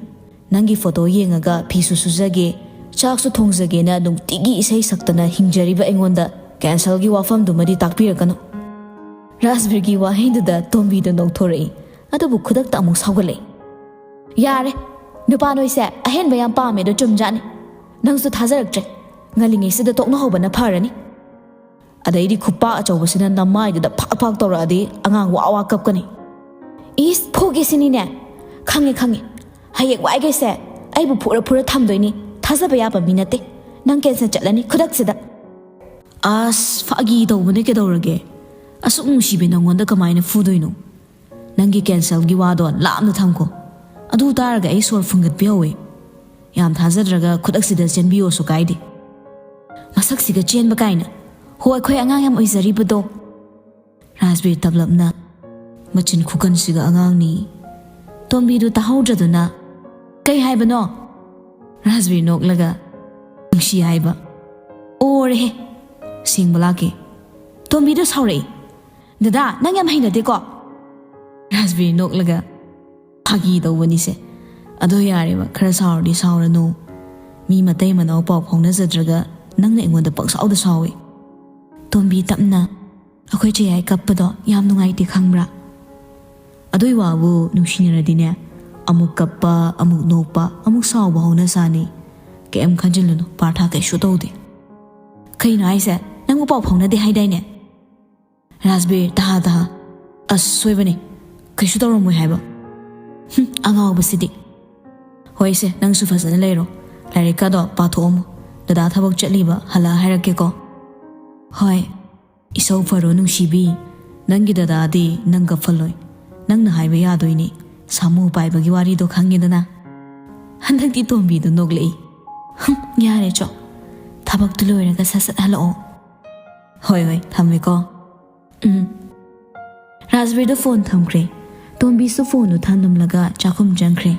ꯅꯪꯒꯤ ꯐꯣꯇꯣ ꯌꯦꯡꯉꯒ ꯐꯤꯁꯨ ꯁꯨꯖꯒꯦ, ꯆꯥꯛꯁꯨ ꯊꯣꯡꯖꯒꯦꯅ ꯅꯨꯡꯇꯤꯒꯤ ꯏꯁꯩ ꯁꯛꯇꯅ ꯍꯤꯡꯖꯔꯤꯕ ꯑꯩꯉꯣꯟꯗ cancelꯒꯤ ꯋꯥꯐꯝꯗꯨꯃꯗꯤ ꯇꯥꯛꯄꯤꯔꯛꯀꯅꯨ꯫" ꯔꯥꯖꯕꯤꯔꯒꯤ ꯋꯥꯍꯩꯗꯨꯗ ꯇꯣꯝꯕꯤꯗꯣ ꯅꯣꯛꯊꯣꯔꯛꯏ, ꯑꯗꯨꯕꯨ ꯈꯨꯗꯛꯇ ꯑꯃꯨꯛ ꯁꯥꯎꯒꯠꯂꯛꯏ꯫ "ꯌꯥꯔꯦ, ꯅꯨꯄꯥ ꯅꯣꯏꯁꯦ ꯑꯍꯦꯟꯕ ꯌꯥꯝ ꯄꯥꯝꯃꯦꯗꯣ ꯆꯨꯝꯖꯥꯠꯅꯤ꯫ ꯅꯪꯁꯨ ꯊꯥꯖꯔꯛꯇ꯭ꯔꯦ꯫ ꯉꯜꯂꯤꯉꯩꯁꯤꯗ ꯇꯣꯛꯅꯍꯧꯕꯅ ꯐꯔꯅꯤ꯫ ꯑꯗꯩꯗꯤ ꯈꯨꯄꯥꯛ ꯑꯆꯧꯕꯁꯤꯅ ꯅꯃꯥꯏꯗꯨꯗ ꯐꯥꯛ ꯐꯥꯛ ꯇꯧꯔꯛꯑꯗꯤ ꯑꯉꯥꯡ ꯋꯥ ꯋꯥ ꯀꯞꯀꯅꯤ꯫" "ꯏꯁ, ꯐꯨꯒꯦ ꯁꯤꯅꯤꯅꯦ? ꯈꯪꯉꯦ, ꯈꯪꯉꯦ꯫ ꯍꯌꯦꯡ ꯋꯥꯏꯈꯩꯁꯦ ꯑꯩꯕꯨ ꯐꯨꯔ ꯐꯨꯔ ꯊꯝꯗꯣꯏꯅꯤ꯫ ꯊꯥꯖꯕ ꯌꯥꯕ ꯃꯤ ꯅꯠꯇꯦ꯫ ꯅꯪ cancel ꯆꯠꯂꯅꯤ ꯈꯨꯗꯛꯁꯤꯗ꯫" "ꯑꯁ, ꯐꯥꯒꯤ ꯇꯧꯕꯅꯦ, ꯀꯩꯗꯧꯔꯒꯦ? ꯑꯁꯨꯛ ꯅꯨꯡꯁꯤꯕꯤ ꯅꯪꯉꯣꯟꯗ ꯀꯃꯥꯏꯅ ꯐꯨꯗꯣꯏꯅꯣ? ꯅꯪꯒꯤ cancelꯒꯤ ꯋꯥꯗꯣ ꯂꯥꯞꯅ ꯊꯝꯈꯣ꯫ ꯑꯗꯨ ꯇꯥꯔꯒ ꯑꯩ ꯁꯣꯔ ꯐꯨꯟꯒꯠꯄ ꯍꯧꯋꯦ꯫ ꯌꯥꯝ ꯊꯥꯖꯗ꯭ꯔꯒ ꯈꯨꯗꯛꯁꯤꯗ ꯆꯦꯟꯕꯤꯌꯣꯁꯨ ꯀꯥꯏꯗꯦ꯫ ꯃꯁꯛꯁꯤꯒ ꯆꯦꯟꯕ ꯀꯥꯏꯅ꯫ ꯍꯣ, ꯑꯩꯈꯣꯏ ꯑꯉꯥꯡ ꯌꯥꯝ ꯑꯣꯏꯖꯔꯤꯕꯗꯣ꯫ ꯔꯥꯖꯕꯤꯔ ꯇꯞꯂꯞꯅ, ꯃꯆꯤꯟ ꯈꯨꯀꯟꯁꯤꯒ ꯑꯉꯥꯡꯅꯤ꯫ ꯇꯣꯝꯕꯤꯗꯨ ꯇꯥꯍꯧꯗ꯭ꯔꯗꯨꯅ, "ꯀꯩ ꯍꯥꯏꯕꯅꯣ?" ꯔꯥꯖꯕꯤꯔ ꯅꯣꯛꯂꯒ, "ꯅꯨꯡꯁꯤ ꯍꯥꯏꯕ꯫ ꯑꯣꯔꯦꯍꯦ, ꯁꯦꯡꯕ ꯂꯥꯛꯀꯦ꯫ ꯇꯣꯝꯕꯤꯗꯨ ꯁꯥꯎꯔꯛꯏ꯫ ꯗꯗꯥ, ꯅꯪ ꯌꯥꯝ ꯍꯩꯅꯗꯦꯀꯣ?" ꯔꯥꯖꯕꯤꯔ ꯅꯣꯛꯂꯒ, "ꯐꯥꯒꯤ ꯇꯧꯕꯅꯤꯁꯦ꯫ ꯑꯗꯣ ꯌꯥꯔꯦꯕ, ꯈꯔ ꯁꯥꯎꯔꯗꯤ ꯁꯥꯎꯔꯅꯨ꯫ ꯃꯤ ꯃꯇꯩ ꯃꯅꯥꯎ ꯄꯥꯎ ꯐꯥꯎꯅꯖꯗ꯭ꯔꯒ ꯅꯪꯅ ꯑꯩꯉꯣꯟꯗ ꯄꯪꯁꯥꯎꯗ ꯁꯥꯎꯋꯦ꯫" ꯇꯣꯝꯕꯤ ꯇꯞꯅ, "ꯑꯩꯈꯣꯏ ꯆꯦ ꯌꯥꯏ ꯀꯞꯄꯗꯣ ꯌꯥꯝ ꯅꯨꯡꯉꯥꯏꯇꯦ ꯈꯪꯕ꯭ꯔꯥ? ꯑꯗꯨꯏ ꯋꯥꯕꯨ ꯅꯨꯡꯁꯤꯅꯔꯗꯤꯅꯦ, ꯑꯃꯨꯛ ꯀꯞꯄ, ꯑꯃꯨꯛ ꯅꯣꯛꯄ, ꯑꯃꯨꯛ ꯁꯥꯎꯕ ꯍꯧꯅ ꯁꯥꯅꯤ꯫ ꯀꯩꯝ ꯈꯟꯖꯤꯜꯂꯨꯅꯨ, ꯄꯥꯔꯊ ꯀꯩꯁꯨ ꯇꯧꯗꯦ꯫" "ꯀꯩꯅꯣ ꯍꯥꯏꯁꯦ? ꯅꯪꯕꯨ ꯄꯥꯎ ꯐꯥꯎꯅꯗꯦ ꯍꯥꯏꯗꯥꯏꯅꯦ?" ꯔꯥꯖꯕꯤꯔ, ꯇꯍꯥ ꯇꯍꯥ, "ꯑꯁ, ꯁꯣꯏꯕꯅꯦ꯫ ꯀꯩꯁꯨ ꯇꯧꯔꯝꯃꯣꯏ ꯍꯥꯏꯕ꯫" "ꯍꯨꯝ, ꯑꯉꯥꯎꯕꯁꯤꯗꯤ꯫ ꯍꯣꯏꯁꯦ, ꯅꯪꯁꯨ ꯐꯖꯅ ꯂꯩꯔꯣ꯫ ꯂꯥꯏꯔꯤꯛꯀꯗꯣ ꯄꯥꯊꯣꯛꯑꯝꯃꯣ꯫ ꯗꯗꯥ ꯊꯕꯛ ꯆꯠꯂꯤꯕ, ꯍꯜꯂꯛꯑ ꯍꯥꯏꯔꯛꯀꯦꯀꯣ꯫" "ꯍꯣꯏ꯫" "ꯏꯁꯧ ꯐꯔꯣ ꯅꯨꯡꯁꯤꯕꯤ꯫ ꯅꯪꯒꯤ ꯗꯗꯥꯗꯤ ꯅꯪ ꯀꯞꯐꯜꯂꯣꯏ꯫ ꯅꯪꯅ ꯍꯥꯏꯕ ꯌꯥꯗꯣꯏꯅꯤ꯫ ꯁꯥꯃꯨ ꯄꯥꯏꯕꯒꯤ ꯋꯥꯔꯤꯗꯣ ꯈꯪꯉꯦꯗꯅ꯫" ꯍꯟꯗꯛꯇꯤ ꯇꯣꯝꯕꯤꯗꯣ ꯅꯣꯛꯂꯛꯏ꯫ "ꯍꯨꯝ, ꯌꯥꯔꯦ ꯆꯣ꯫ ꯊꯕꯛꯇꯨ ꯂꯣꯏꯔꯒ ꯁꯠ ꯁꯠ ꯍꯜꯂꯛꯑꯣ꯫" "ꯍꯣꯏ ꯍꯣꯏ, ꯊꯝꯃꯦꯀꯣ꯫" "ꯎꯝ꯫" ꯔꯥꯖꯕꯤꯔꯗꯨ ꯐꯣꯟ ꯊꯝꯈ꯭ꯔꯦ꯫ ꯇꯣꯝꯕꯤꯁꯨ ꯐꯣꯟꯗꯨ ꯊꯥꯅꯝꯂꯒ ꯆꯥꯛꯈꯨꯝ ꯆꯪꯈ꯭ꯔꯦ꯫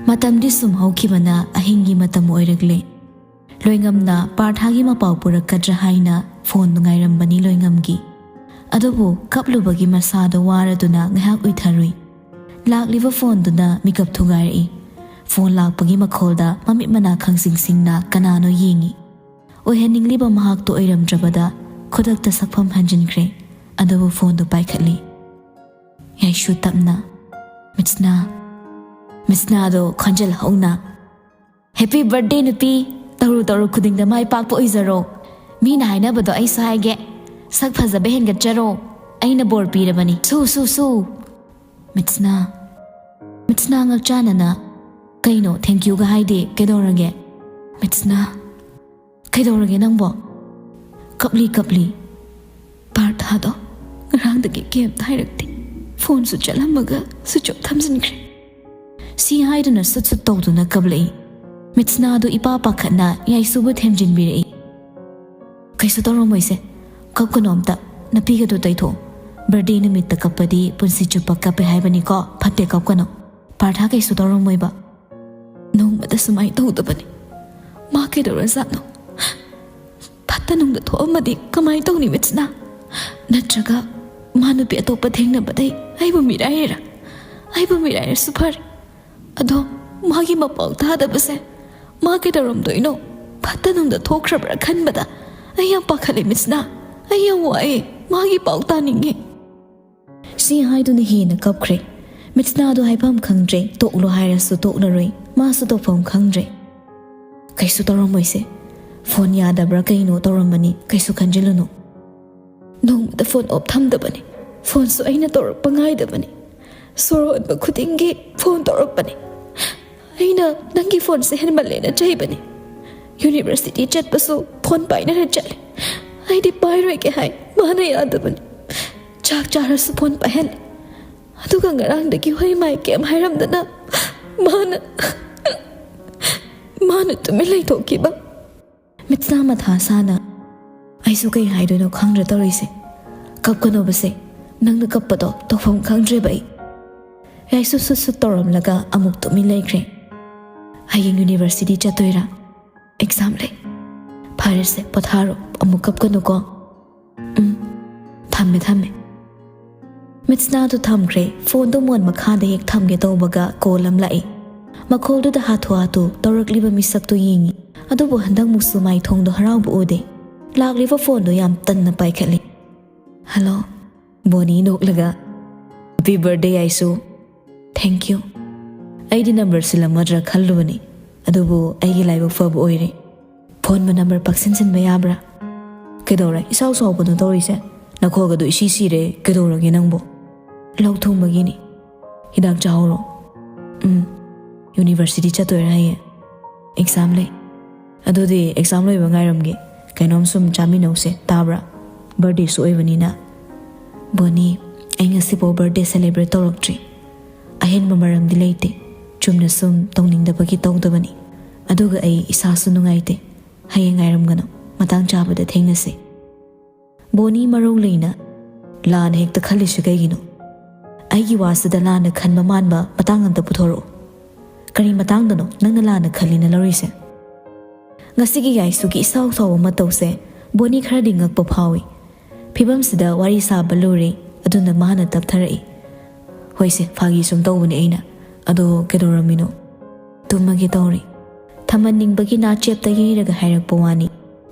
ꯃꯇꯝꯗꯤ ꯁꯨꯝ ꯍꯧꯈꯤꯕꯅ ꯑꯍꯤꯡꯒꯤ ꯃꯇꯝ ꯑꯣꯏꯔꯛꯂꯦ꯫ ꯂꯣꯏꯉꯝꯅ ꯄꯥꯔꯊꯥꯒꯤ ꯃꯄꯥꯎ ꯄꯨꯔꯛꯀꯗ꯭ꯔꯥ ꯍꯥꯏꯅ ꯐꯣꯟꯗꯨ ꯉꯥꯏꯔꯝꯕꯅꯤ ꯂꯣꯏꯉꯝꯒꯤ꯫ ꯑꯗꯨꯕꯨ ꯀꯞꯂꯨꯕꯒꯤ ꯃꯁꯥꯗꯣ ꯋꯥꯔꯗꯨꯅ ꯉꯥꯏꯍꯥꯛ ꯎꯏꯊꯔꯨꯏ꯫ ꯂꯥꯛꯂꯤꯕ ꯐꯣꯟꯗꯨꯅ ꯃꯤꯀꯞ ꯊꯨꯒꯥꯏꯔꯛꯏ꯫ ꯐꯣꯟ ꯂꯥꯛꯄꯒꯤ ꯃꯈꯣꯜꯗ ꯃꯃꯤꯠ ꯃꯅꯥ ꯈꯪꯁꯤꯡ ꯁꯤꯡꯅ ꯀꯅꯥꯅꯣ ꯌꯦꯡꯉꯤ꯫ ꯑꯣꯏꯍꯟꯅꯤꯡꯂꯤꯕ ꯃꯍꯥꯛꯇꯣ ꯑꯣꯏꯔꯝꯗ꯭ꯔꯕꯗ ꯈꯨꯗꯛꯇ ꯁꯛꯐꯝ ꯍꯟꯖꯤꯟꯈ꯭ꯔꯦ꯫ ꯑꯗꯨꯕꯨ ꯐꯣꯟꯗꯨ ꯄꯥꯏꯈꯠꯂꯤ꯫ ꯌꯥꯏꯁꯨ ꯇꯞꯅ, "ꯃꯤꯠꯁꯅꯥ꯫" ꯃꯤꯠꯁꯅꯥꯗꯣ ꯈꯣꯟꯖꯦꯜ ꯍꯧꯅ, "Happy birthday ꯅꯨꯄꯤ! ꯇꯧꯔꯨ ꯇꯧꯔꯨ ꯈꯨꯗꯤꯡꯗ ꯃꯥꯏ ꯄꯥꯛꯄ ꯑꯣꯏꯖꯔꯣ꯫ ꯃꯤꯅ ꯍꯥꯏꯅꯕꯗꯣ ꯑꯩꯁꯨ ꯍꯥꯏꯒꯦ꯫ ꯁꯛ ꯐꯖꯕ ꯍꯦꯟꯒꯠꯆꯔꯣ꯫ ꯑꯩꯅ ꯕꯣꯔ ꯄꯤꯔꯕꯅꯤ꯫ ꯁꯨ, ꯁꯨ, ꯁꯨ!" ꯃꯤꯠꯁꯅꯥ꯫ ꯃꯤꯠꯁꯅꯥ ꯉꯛꯆꯥꯅꯅ, "ꯀꯩꯅꯣ thank youꯒ ꯍꯥꯏꯗꯦ? ꯀꯩꯗꯧꯔꯒꯦ?" ꯃꯤꯠꯁꯅꯥ꯫ "ꯀꯩꯗꯧꯔꯒꯦ ꯅꯪꯕꯣ?" ꯀꯞꯂꯤ ꯀꯞꯂꯤ꯫ ꯄꯥꯔꯊꯥꯗꯣ ꯉꯔꯥꯡꯗꯒꯤ ꯀꯩꯝꯇ ꯍꯥꯏꯔꯛꯇꯦ꯫ ꯐꯣꯟꯁꯨ ꯆꯠꯂꯝꯃꯒ ꯁ꯭ꯋꯤꯆ ꯑꯣꯐ ꯊꯝꯖꯤꯟꯈ꯭ꯔꯦ꯫ ꯁꯤ ꯍꯥꯏꯗꯨꯅ ꯁꯨꯠ ꯁꯨꯠ ꯇꯧꯗꯨꯅ ꯀꯞꯂꯛꯏ꯫ ꯃꯤꯠꯁꯅꯥꯗꯨ ꯏꯄꯥ ꯄꯥꯈꯠꯅ ꯌꯥꯏꯁꯨꯕꯨ ꯊꯦꯝꯖꯤꯟꯕꯤꯔꯛꯏ꯫ "ꯀꯩꯁꯨ ꯇꯧꯔꯝꯃꯣꯏꯁꯦ, ꯀꯞꯀꯅꯣ ꯑꯝꯇ꯫ ꯅꯄꯤꯒꯗꯣ ꯇꯩꯊꯣꯛꯑꯣ꯫ ꯕꯔꯗꯦ ꯅꯨꯃꯤꯠꯇ ꯀꯞꯄꯗꯤ ꯄꯨꯟꯁꯤ ꯆꯨꯞꯄ ꯀꯞꯄꯦ ꯍꯥꯏꯕꯅꯤꯀꯣ, ꯐꯠꯇꯦ, ꯀꯞꯀꯅꯣ꯫ ꯄꯥꯔꯊꯥ ꯀꯩꯁꯨ ꯇꯧꯔꯝꯃꯣꯏꯕ꯫ ꯅꯣꯡꯃꯗ ꯁꯨꯃꯥꯏꯅ ꯇꯧꯗꯕꯅꯤ꯫ ꯃꯥ ꯀꯩꯗꯧꯔꯖꯥꯠꯅꯣ? ꯐꯠꯇ ꯅꯨꯡꯗ ꯊꯣꯛꯑꯝꯃꯗꯤ ꯀꯃꯥꯏꯅ ꯇꯧꯅꯤ, ꯃꯤꯠꯁꯅꯥ? ꯅꯠꯇ꯭ꯔꯒ ꯃꯥ ꯅꯨꯄꯤ ꯑꯇꯣꯞꯄ ꯊꯦꯡꯅꯕꯗꯩ ꯑꯩꯕꯨ ꯃꯤꯔꯥꯏꯔꯤꯔꯥ? ꯑꯩꯕꯨ ꯃꯤꯔꯥꯏꯔꯁꯨ ꯐꯔꯦ꯫ ꯑꯗꯣ ꯃꯥꯒꯤ ꯃꯄꯥꯎ ꯇꯥꯗꯕꯁꯦ ꯃꯥ ꯀꯩꯗꯧꯔꯝꯗꯣꯏꯅꯣ? ꯐꯠꯇ ꯅꯨꯡꯗ ꯊꯣꯛꯈ꯭ꯔꯕ꯭ꯔꯥ ꯈꯟꯕꯗ ꯑꯩ ꯌꯥꯝ ꯄꯥꯈꯠꯂꯦ, ꯃꯤꯠꯁꯅꯥ꯫ ꯑꯩ ꯌꯥꯝ ꯋꯥꯏꯑꯦ꯫ ꯃꯥꯒꯤ ꯄꯥꯎ ꯇꯥꯅꯤꯡꯉꯦ꯫" ꯁꯤ ꯍꯥꯏꯗꯨꯅ ꯍꯦꯟꯅ ꯀꯞꯈ꯭ꯔꯦ꯫ ꯃꯤꯠꯁꯅꯥꯗꯣ ꯍꯥꯏꯐꯝ ꯈꯪꯗ꯭ꯔꯦ꯫ ꯇꯣꯛꯂꯣ ꯍꯥꯏꯔꯁꯨ ꯇꯣꯛꯂꯔꯣꯏ꯫ ꯃꯥꯁꯨ ꯇꯧꯐꯝ ꯈꯪꯗ꯭ꯔꯦ꯫ "ꯀꯩꯁꯨ ꯇꯧꯔꯝꯃꯣꯏꯁꯦ꯫ ꯐꯣꯟ ꯌꯥꯗꯕ꯭ꯔꯥ ꯀꯩꯅꯣ ꯇꯧꯔꯝꯃꯅꯤ꯫ ꯀꯩꯁꯨ ꯈꯟꯖꯤꯜꯂꯨꯅꯨ꯫" ꯅꯣꯡꯃꯇ ꯐꯣꯟ ꯑꯣꯐ ꯊꯝꯗꯕꯅꯤ꯫ ꯐꯣꯟꯁꯨ ꯑꯩꯅ ꯇꯧꯔꯛꯄ ꯉꯥꯏꯗꯕꯅꯤ꯫ ꯁꯣꯔ ꯍꯣꯟꯕ ꯈꯨꯗꯤꯡꯒꯤ ꯐꯣꯟ ꯇꯧꯔꯛꯄꯅꯤ꯫ "ꯑꯩꯅ ꯅꯪꯒꯤ ꯐꯣꯟꯁꯦ ꯍꯦꯟꯃꯜꯂꯦꯅ ꯆꯩꯕꯅꯤ꯫ ꯌꯨꯅꯤꯚꯔꯁꯤꯇꯤ ꯆꯠꯄꯁꯨ ꯐꯣꯟ ꯄꯥꯏꯅꯔ ꯆꯠꯂꯦ꯫ ꯑꯩꯗꯤ ꯄꯥꯏꯔꯣꯏꯒꯦ ꯍꯥꯏ, ꯃꯥꯅ ꯌꯥꯗꯕꯅꯤ꯫ ꯆꯥꯛ ꯆꯥꯔꯁꯨ ꯐꯣꯟ ꯄꯥꯏꯍꯜꯂꯦ꯫ ꯑꯗꯨꯒ ꯉꯔꯥꯡꯗꯒꯤ ꯍꯣꯏ ꯃꯥꯏ ꯀꯩꯝ ꯍꯥꯏꯔꯝꯗꯅ ꯃꯥꯅ, ꯃꯥꯅ ꯇꯨꯃꯤꯟ ꯂꯩꯊꯣꯛꯈꯤꯕ꯫" ꯃꯤꯠꯁꯅꯥ ꯃꯊꯥ ꯁꯥꯅ, "ꯑꯩꯁꯨ ꯀꯩ ꯍꯥꯏꯗꯣꯏꯅꯣ ꯈꯪꯗ꯭ꯔ ꯇꯧꯔꯤꯁꯦ꯫ ꯀꯞꯀꯅꯣꯕꯁꯦ, ꯅꯪꯅ ꯀꯞꯄꯗꯣ ꯇꯧꯐꯝ ꯈꯪꯗ꯭ꯔꯦꯕ ꯑꯩ꯫" ꯌꯥꯏꯁꯨ ꯁꯨꯠ ꯁꯨꯠ ꯇꯧꯔꯝꯂꯒ ꯑꯃꯨꯛ ꯇꯨꯃꯤꯟ ꯂꯩꯈ꯭ꯔꯦ꯫ "ꯍꯌꯦꯡ ꯌꯨꯅꯤꯚꯔꯁꯤꯇꯤ ꯆꯠꯇꯣꯏꯔꯥ?" "ꯑꯦꯛꯖꯥꯝ ꯂꯩ꯫" "ꯐꯔꯦꯁꯦ, ꯄꯣꯊꯥꯔꯣ, ꯑꯃꯨꯛ ꯀꯞꯀꯅꯨꯀꯣ꯫" "ꯎꯝ, ꯊꯝꯃꯦ, ꯊꯝꯃꯦ꯫" ꯃꯤꯠꯁꯅꯥꯗꯨ ꯊꯝꯈ꯭ꯔꯦ꯫ ꯐꯣꯟꯗꯨ ꯃꯣꯟ ꯃꯈꯥꯗ ꯍꯦꯛ ꯊꯝꯒꯦ ꯇꯧꯕꯒ ꯀꯣꯜ ꯑꯃ ꯂꯥꯛꯏ꯫ ꯃꯈꯣꯜꯗꯨꯗ ꯍꯥꯊꯨ ꯍꯥꯊꯨ ꯇꯧꯔꯛꯂꯤꯕ ꯃꯤꯁꯛꯇꯨ ꯌꯦꯡꯉꯤ꯫ ꯑꯗꯨꯕꯨ ꯍꯟꯗꯛꯃꯨꯛꯁꯨ ꯃꯥꯏꯊꯣꯡꯗꯣ ꯍꯔꯥꯎꯕ ꯎꯗꯦ꯫ ꯂꯥꯛꯂꯤꯕ ꯐꯣꯟꯗꯨ ꯌꯥꯝ ꯇꯟꯅ ꯄꯥꯏꯈꯠꯂꯤ꯫ "ꯍꯜꯂꯣ꯫" ꯕꯣꯅꯤ ꯅꯣꯛꯂꯒ, "ꯍꯦꯄꯤ ꯕꯔꯊꯗꯦ, ꯌꯥꯏꯁꯨ꯫" "Thank you. ꯑꯩꯗꯤ ꯅꯝꯕꯔ ꯁꯤꯜꯂꯝꯃꯗ꯭ꯔꯥ ꯈꯜꯂꯨꯕꯅꯤ, ꯑꯗꯨꯕꯨ ꯑꯩꯒꯤ ꯂꯥꯏꯕꯛ ꯐꯕ ꯑꯣꯏꯔꯦ꯫ ꯐꯣꯟꯕꯨ ꯅꯝꯕꯔ ꯄꯛꯁꯤꯟ ꯁꯤꯟꯕ ꯌꯥꯕ꯭ꯔꯥ?" "ꯀꯩꯗꯧꯔꯦ? ꯏꯁꯥꯎ ꯁꯥꯎꯒꯅꯨ ꯇꯧꯔꯤꯁꯦ꯫ ꯅꯈꯣꯜꯒꯗꯣ ꯏꯁꯤ ꯁꯤꯔꯦ꯫ ꯀꯩꯗꯧꯔꯒꯦ ꯅꯪꯕꯨ?" "ꯂꯣꯛ ꯊꯨꯡꯕꯒꯤꯅꯤ꯫ ꯍꯤꯗꯥꯛ ꯆꯥꯍꯧꯔꯣ꯫" "ꯎꯝ꯫ ꯌꯨꯅꯤꯚꯔꯁꯤꯇꯤ ꯆꯠꯇꯣꯏꯔꯥ ꯍꯌꯦꯡ?" "ꯑꯦꯛꯖꯥꯝ ꯂꯩ꯫" "ꯑꯗꯨꯗꯤ ꯑꯦꯛꯖꯥꯝ ꯂꯣꯏꯕ ꯉꯥꯏꯔꯝꯒꯦ꯫ "ꯀꯩꯅꯣꯝ ꯁꯨꯝ ꯆꯥꯃꯤꯟꯅꯧꯁꯦ, ꯇꯥꯕ꯭ꯔꯥ? ꯕꯥꯔꯗꯦꯁꯨ ꯑꯣꯏꯕꯅꯤꯅ꯫" "ꯕꯣꯅꯤ, ꯑꯩ ꯉꯁꯤꯐꯥꯎ ꯕꯥꯔꯗꯦ ꯁꯦꯂꯦꯕ꯭ꯔꯦꯠ ꯇꯧꯔꯛꯇ꯭ꯔꯤ꯫ ꯑꯍꯦꯟꯕ ꯃꯔꯝꯗꯤ ꯂꯩꯇꯦ, ꯆꯨꯝꯅ ꯁꯨꯝ ꯇꯧꯅꯤꯡꯗꯕꯒꯤ ꯇꯧꯗꯕꯅꯤ꯫ ꯑꯗꯨꯒ ꯑꯩ ꯏꯁꯥꯁꯨ ꯅꯨꯡꯉꯥꯏꯇꯦ꯫ ꯍꯌꯦꯡ ꯉꯥꯏꯔꯝꯒꯅꯨ, ꯃꯇꯥꯡ ꯆꯥꯕꯗ ꯊꯦꯡꯅꯁꯦ꯫" ꯕꯣꯅꯤ ꯃꯔꯧ ꯂꯩꯅ, "ꯂꯥꯟꯅ ꯍꯦꯛꯇ ꯈꯜꯂꯤꯁꯦ ꯀꯩꯒꯤꯅꯣ? ꯑꯩꯒꯤ ꯋꯥꯁꯤꯗ ꯂꯥꯟꯅ ꯈꯟꯕ ꯃꯥꯟꯕ ꯃꯇꯥꯡ ꯑꯝꯇ ꯄꯨꯊꯣꯔꯛꯑꯣ꯫ ꯀꯔꯤ ꯃꯇꯥꯡꯗꯅꯣ ꯅꯪꯅ ꯂꯥꯟꯅ ꯈꯜꯂꯤꯅ ꯂꯧꯔꯤꯁꯦ?" ꯉꯁꯤꯒꯤ ꯌꯥꯏꯁꯨꯒꯤ ꯏꯁꯥꯎ ꯁꯥꯎꯕ ꯃꯇꯧꯁꯦ ꯕꯣꯅꯤ ꯈꯔꯗꯤ ꯉꯛꯄ ꯐꯥꯎꯏ꯫ ꯐꯤꯕꯝꯁꯤꯗ ꯋꯥꯔꯤ ꯁꯥꯕ ꯂꯨꯔꯦ, ꯑꯗꯨꯅ ꯃꯥꯅ ꯇꯞꯊꯔꯛꯏ꯫ "ꯍꯣꯏꯁꯦ, ꯐꯥꯒꯤ ꯁꯨꯝ ꯇꯧꯕꯅꯦ ꯑꯩꯅ꯫ ꯑꯗꯣ ꯀꯩꯗꯧꯔꯝꯃꯤꯅꯣ?" "ꯇꯨꯝꯃꯒꯦ ꯇꯧꯔꯤ꯫" ꯊꯝꯍꯟꯅꯤꯡꯕꯒꯤ ꯅꯥꯆꯦꯞꯇ ꯌꯩꯔꯒ ꯍꯥꯏꯔꯛꯄ ꯋꯥꯅꯤ꯫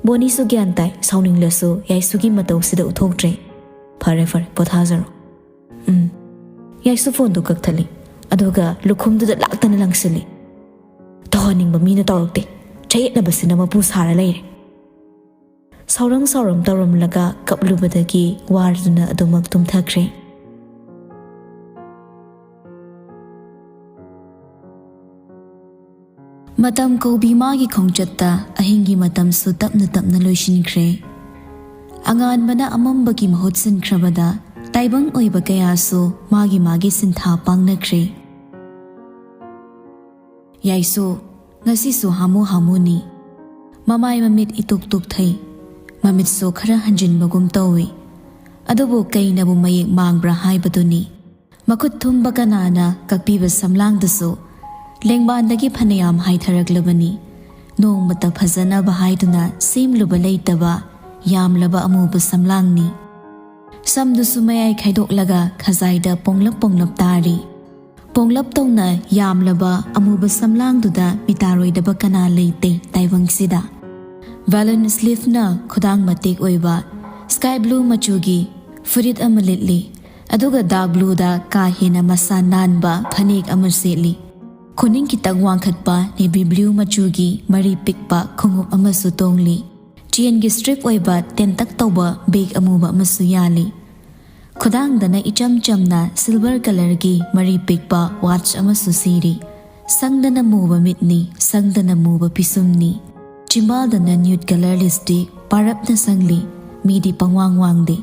ꯕꯣꯅꯤꯁꯨ ꯒ꯭ꯌꯥꯟ ꯇꯥꯏ, ꯁꯥꯎꯅꯤꯡꯂꯁꯨ ꯌꯥꯏꯁꯨꯒꯤ ꯃꯇꯧꯁꯤꯗ ꯎꯠꯊꯣꯛꯇ꯭ꯔꯦ꯫ "ꯐꯔꯦ ꯐꯔꯦ, ꯄꯣꯊꯥꯖꯔꯣ꯫" "ꯎꯝ꯫" ꯌꯥꯏꯁꯨ ꯐꯣꯟꯗꯨ ꯀꯛꯊꯠꯂꯤ, ꯑꯗꯨꯒ ꯂꯨꯈꯨꯝꯗꯨꯗ ꯂꯥꯛꯇꯅ ꯂꯪꯁꯤꯜꯂꯤ꯫ "ꯇꯧꯍꯟꯅꯤꯡꯕ ꯃꯤꯅ ꯇꯧꯔꯛꯇꯦ, ꯆꯌꯦꯠꯅꯕꯁꯤꯅ ꯃꯄꯨ ꯁꯥꯔ ꯂꯩꯔꯦ꯫" ꯁꯥꯎꯔꯪ ꯁꯥꯎꯔꯪ ꯇꯧꯔꯝꯂꯒ ꯀꯞꯂꯨꯕꯗꯒꯤ ꯋꯥꯔꯗꯨꯅ ꯑꯗꯨꯃꯛ ꯇꯨꯝꯊꯈ꯭ꯔꯦ꯫ ꯃꯇꯝ ꯀꯧꯕꯤ ꯃꯥꯒꯤ ꯈꯣꯡꯆꯠꯇ ꯑꯍꯤꯡꯒꯤ ꯃꯇꯝꯁꯨ ꯇꯞꯅ ꯇꯞꯅ ꯂꯣꯏꯁꯤꯟꯈ꯭ꯔꯦ꯫ ꯑꯉꯥꯟꯕꯅ ꯑꯃꯝꯕꯒꯤ ꯃꯍꯨꯠ ꯁꯤꯟꯈ꯭ꯔꯕꯗ ꯇꯥꯏꯕꯪ ꯑꯣꯏꯕ ꯀꯌꯥꯁꯨ ꯃꯥꯒꯤ ꯃꯥꯒꯤ ꯁꯤꯟꯊꯥ ꯄꯥꯡꯅꯈ꯭ꯔꯦ꯫ ꯌꯥꯏꯁꯨ ꯉꯁꯤꯁꯨ ꯍꯥꯃꯨ ꯍꯥꯃꯨꯅꯤ꯫ ꯃꯃꯥꯏ ꯃꯃꯤꯠ ꯏꯇꯨꯛ ꯇꯨꯛꯊꯩ꯫ ꯃꯃꯤꯠꯁꯨ ꯈꯔ ꯍꯟꯖꯤꯟꯕꯒꯨꯝ ꯇꯧꯏ꯫ ꯑꯗꯨꯕꯨ ꯀꯩꯅꯕꯨ ꯃꯌꯦꯛ ꯃꯥꯡꯕ꯭ꯔꯥ ꯍꯥꯏꯕꯗꯨꯅꯤ꯫ ꯃꯈꯨꯠ ꯊꯨꯝꯕ ꯀꯅꯥꯅ ꯀꯛꯄꯤꯕ ꯁꯝꯂꯥꯡꯗꯨꯁꯨ ꯂꯦꯡꯕꯥꯟꯗꯒꯤ ꯐꯅꯌꯥꯝ ꯍꯥꯏꯊꯔꯛꯂꯕꯅꯤ꯫ ꯅꯣꯡꯃꯇ ꯐꯖꯅꯕ ꯍꯥꯏꯗꯨꯅ ꯁꯦꯝꯂꯨꯕ ꯂꯩꯇꯕ ꯌꯥꯝꯂꯕ ꯑꯃꯨꯕ ꯁꯝꯂꯥꯡꯅꯤ꯫ ꯁꯝꯗꯨꯁꯨ ꯃꯌꯥꯏ ꯈꯥꯏꯗꯣꯛꯂꯒ ꯈꯖꯥꯏꯗ ꯄꯣꯡꯂꯞ ꯄꯣꯡꯂꯞ ꯇꯥꯔꯤ꯫ ꯄꯣꯡꯂꯞ ꯇꯧꯅ ꯌꯥꯝꯂꯕ ꯑꯃꯨꯕ ꯁꯝꯂꯥꯡꯗꯨꯗ ꯃꯤꯇꯥꯔꯣꯏꯗꯕ ꯀꯅꯥ ꯂꯩꯇꯦ ꯇꯥꯏꯕꯪꯁꯤꯗ꯫ ꯕꯦꯂꯨꯟ ꯁ꯭ꯂꯤꯞꯅ ꯈꯨꯗꯥꯡ ꯃꯇꯦꯛ ꯑꯣꯏꯕ ꯁ꯭ꯀꯥꯏ ꯕ꯭ꯂꯨ ꯃꯆꯨꯒꯤ ꯐꯨꯔꯤꯠ ꯑꯃ ꯂꯤꯠꯂꯤ, ꯑꯗꯨꯒ ꯗꯥꯔꯛ ꯕ꯭ꯂꯨꯗ ꯀꯥ ꯍꯦꯟꯅ ꯃꯁꯥ ꯅꯥꯟꯕ ꯐꯅꯦꯛ ꯑꯃ ꯁꯦꯠꯂꯤ꯫ ꯈꯨꯅꯤꯡ ꯈꯤꯇꯪ ꯋꯥꯡꯈꯠꯄ ꯅꯦꯚꯤ ꯕ꯭ꯂꯨ ꯃꯆꯨꯒꯤ ꯃꯔꯤ ꯄꯤꯛꯄ ꯈꯣꯡꯎꯞ ꯑꯃꯁꯨ ꯇꯣꯡꯂꯤ꯫ ꯆꯦꯟꯒꯤ ꯁ꯭ꯇ꯭ꯔꯤꯞ ꯑꯣꯏꯕ ꯇꯦꯟꯇꯛ ꯇꯧꯕ ꯕꯦꯒ ꯑꯃꯨꯕ ꯑꯃꯁꯨ ꯌꯥꯜꯂꯤ꯫ ꯈꯨꯗꯥꯡꯗꯅ ꯏꯆꯝ ꯆꯝꯅ ꯁꯤꯜꯚꯔ ꯀꯂꯔꯒꯤ ꯃꯔꯤ ꯄꯤꯛꯄ ꯋꯥꯠꯆ ꯑꯃꯁꯨ ꯁꯤꯔꯤ꯫ ꯁꯪꯗꯅ ꯃꯨꯕ ꯃꯤꯠꯅꯤ, ꯁꯪꯗꯅ ꯃꯨꯕ ꯄꯤꯁꯨꯝꯅꯤ꯫ ꯆꯤꯝꯕꯥꯜꯗꯅ ꯅ꯭ꯌꯨꯠ ꯀꯂꯔ ꯂꯤꯞꯁꯇꯤꯛ, ꯄꯥꯔꯞꯅ ꯁꯪꯂꯤ, ꯃꯤꯗꯤ ꯄꯪꯋꯥꯡ ꯋꯥꯡꯗꯦ꯫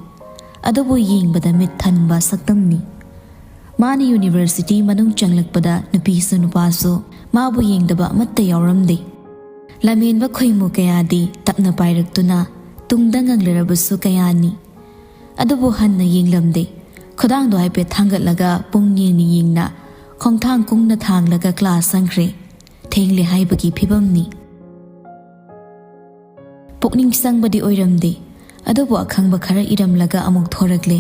ꯑꯗꯨꯕꯨ ꯌꯦꯡꯕꯗ ꯃꯤꯠ ꯊꯟꯕ ꯁꯛꯇꯝꯅꯤ꯫ ꯃꯥꯅ ꯌꯨꯅꯤꯚꯔꯁꯤꯇꯤ ꯃꯅꯨꯡ ꯆꯪꯂꯛꯄꯗ ꯅꯨꯄꯤꯁꯨ ꯅꯨꯄꯥꯁꯨ ꯃꯥꯕꯨ ꯌꯦꯡꯗꯕ ꯑꯃꯠꯇ ꯌꯥꯎꯔꯝꯗꯦ꯫ ꯂꯝꯍꯦꯟꯕ ꯈꯣꯏꯃꯨ ꯀꯌꯥꯗꯤ ꯇꯞꯅ ꯄꯥꯏꯔꯛꯇꯨꯅ ꯇꯨꯡꯗ ꯉꯪꯂꯔꯕꯁꯨ ꯀꯌꯥꯅꯤ꯫ ꯑꯗꯨꯕꯨ ꯍꯟꯅ ꯌꯦꯡꯂꯝꯗꯦ꯫ ꯈꯨꯗꯥꯡꯗꯣ ꯍꯥꯏꯐꯦꯠ ꯊꯥꯡꯒꯠꯂꯒ ꯄꯨꯡ ꯌꯦꯡꯅ ꯌꯦꯡꯅ ꯈꯣꯡꯊꯥꯡ ꯀꯨꯡꯅ ꯊꯥꯡꯂꯒ ꯀ꯭ꯂꯥꯁ ꯆꯪꯈ꯭ꯔꯦ꯫ ꯊꯦꯡꯂꯦ ꯍꯥꯏꯕꯒꯤ ꯐꯤꯕꯝꯅꯤ꯫ ꯄꯨꯛꯅꯤꯡ ꯆꯪꯕꯗꯤ ꯑꯣꯏꯔꯝꯗꯦ, ꯑꯗꯨꯕꯨ ꯑꯈꯪꯕ ꯈꯔ ꯏꯔꯝꯂꯒ ꯑꯃꯨꯛ ꯊꯣꯔꯛꯂꯦ꯫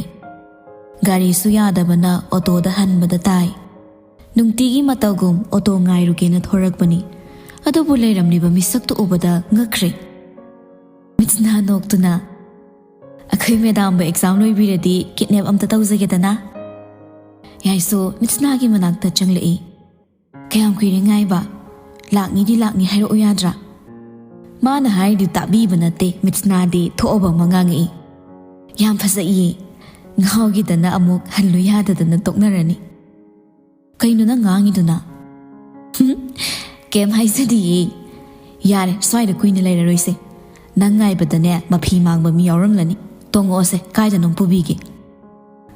ꯒꯥꯔꯤꯁꯨ ꯌꯥꯗꯕꯅ ꯑꯣꯇꯣꯗ ꯍꯟꯕꯗ ꯇꯥꯏ꯫ ꯅꯨꯡꯇꯤꯒꯤ ꯃꯇꯧꯒꯨꯝ ꯑꯣꯇꯣ ꯉꯥꯏꯔꯨꯒꯦꯅ ꯊꯣꯔꯛꯄꯅꯤ, ꯑꯗꯨꯕꯨ ꯂꯩꯔꯝꯂꯤꯕ ꯃꯤꯁꯛꯇꯨ ꯎꯕꯗ ꯉꯛꯈ꯭ꯔꯦ꯫ ꯃꯤꯠꯁꯅꯥ ꯅꯣꯛꯇꯨꯅ, "ꯑꯩꯈꯣꯏ ꯃꯦꯗꯥꯝꯕꯨ ꯑꯦꯛꯖꯥꯝ ꯂꯣꯏꯕꯤꯔꯗꯤ ꯀꯤꯗꯅꯦꯞ ꯑꯝꯇ ꯇꯧꯖꯒꯦꯗꯅ?" ꯌꯥꯏꯁꯨ ꯃꯤꯠꯁꯅꯥꯒꯤ ꯃꯅꯥꯛꯇ ꯆꯪꯂꯛꯏ꯫ "ꯀꯌꯥꯝ ꯀꯨꯏꯔꯦ ꯉꯥꯏꯕ? ꯂꯥꯛꯅꯤꯗꯤ ꯂꯥꯛꯅꯤ ꯍꯥꯏꯔꯛꯎ ꯌꯥꯗ꯭ꯔꯥ?" ꯃꯥꯅ ꯍꯥꯏꯔꯤꯗꯨ ꯇꯥꯕꯤꯕ ꯅꯠꯇꯦ, ꯃꯤꯠꯁꯅꯥꯗꯤ ꯊꯣꯛꯑꯕ ꯑꯃ ꯉꯥꯡꯉꯛꯏ꯫ "ꯌꯥꯝ ꯐꯖꯩꯌꯦ꯫ ꯉꯥꯎꯈꯤꯗꯅ ꯑꯃꯨꯛ ꯍꯜꯂꯨ ꯌꯥꯗꯗꯅ ꯇꯣꯛꯅꯔꯅꯤ꯫ ꯀꯩꯅꯣ ꯅꯪ ꯉꯥꯡꯉꯤꯗꯨꯅ?" "ꯀꯩꯝ ꯍꯥꯏꯖꯗꯤꯌꯦ꯫ ꯌꯥꯔꯦ, ꯁ꯭ꯋꯥꯏꯗ ꯀꯨꯏꯅ ꯂꯩꯔꯔꯣꯏꯁꯦ꯫ ꯅꯪ ꯉꯥꯏꯕꯗꯅꯦ ꯃꯐꯤ ꯃꯥꯡꯕ ꯃꯤ ꯌꯥꯎꯔꯝꯂꯅꯤ꯫ ꯇꯣꯡꯉꯛꯑꯣꯁꯦ, ꯀꯥꯏꯗꯅꯣ ꯄꯨꯕꯤꯒꯦ?"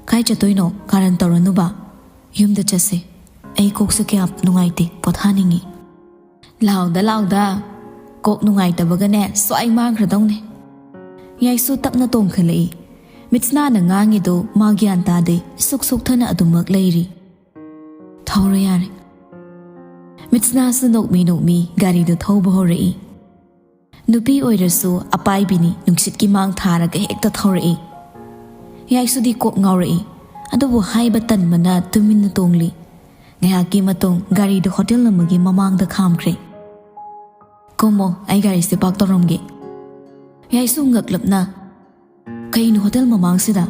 "ꯀꯥꯏ ꯆꯠꯇꯣꯏꯅꯣ? ꯀꯥꯔꯟ ꯇꯧꯔꯅꯨꯕ꯫ ꯌꯨꯝꯗ ꯆꯠꯁꯦ꯫ ꯑꯩ ꯀꯣꯛꯁꯨ ꯀꯌꯥ ꯅꯨꯡꯉꯥꯏꯇꯦ, ꯄꯣꯊꯥꯅꯤꯡꯉꯤ꯫" "ꯂꯥꯎꯗ ꯂꯥꯎꯗ꯫ ꯀꯣꯛ ꯅꯨꯡꯉꯥꯏꯇꯕꯒꯅꯦ ꯁ꯭ꯋꯥꯏ ꯃꯥꯡꯈ꯭ꯔꯗꯧꯅꯦ꯫" ꯌꯥꯏꯁꯨ ꯇꯞꯅ ꯇꯣꯡꯈꯠꯂꯛꯏ꯫ ꯃꯤꯠꯁꯅꯥꯅ ꯉꯥꯡꯉꯤꯗꯨ ꯃꯥ ꯒ꯭ꯌꯥꯟ ꯇꯥꯗꯦ, ꯏꯁꯨꯛ ꯁꯨꯛꯊꯅ ꯑꯗꯨꯃꯛ ꯂꯩꯔꯤ꯫ "ꯊꯧꯔꯣ ꯌꯥꯔꯦ꯫" ꯃꯤꯠꯁꯅꯥꯁꯨ ꯅꯣꯛꯃꯤ ꯅꯣꯛꯃꯤ ꯒꯥꯔꯤꯗꯨ ꯊꯧꯕ ꯍꯧꯔꯛꯏ꯫ ꯅꯨꯄꯤ ꯑꯣꯏꯔꯁꯨ ꯑꯄꯥꯏꯕꯤꯅꯤ, ꯅꯨꯡꯁꯤꯠꯀꯤ ꯃꯥꯡ ꯊꯥꯔꯒ ꯍꯦꯛꯇ ꯊꯧꯔꯛꯏ꯫ ꯌꯥꯏꯁꯨꯗꯤ ꯀꯣꯛ ꯉꯥꯎꯔꯛꯏ, ꯑꯗꯨꯕꯨ ꯍꯥꯏꯕ ꯇꯟꯕꯅ ꯇꯨꯃꯤꯟꯅ ꯇꯣꯡꯂꯤ꯫ ꯉꯥꯏꯍꯥꯛꯀꯤ ꯃꯇꯨꯡ ꯒꯥꯔꯤꯗꯨ ꯍꯣꯇꯦꯜ ꯑꯃꯒꯤ ꯃꯃꯥꯡꯗ ꯈꯥꯝꯈ꯭ꯔꯦ꯫ "ꯀꯨꯝꯃꯣ, ꯑꯩ ꯒꯥꯔꯤꯁꯦ ꯄꯥꯔꯛ ꯇꯧꯔꯝꯒꯦ꯫" ꯌꯥꯏꯁꯨ ꯉꯛꯂꯞꯅ, "ꯀꯩꯅꯣ ꯍꯣꯇꯦꯜ ꯃꯃꯥꯡꯁꯤꯗ?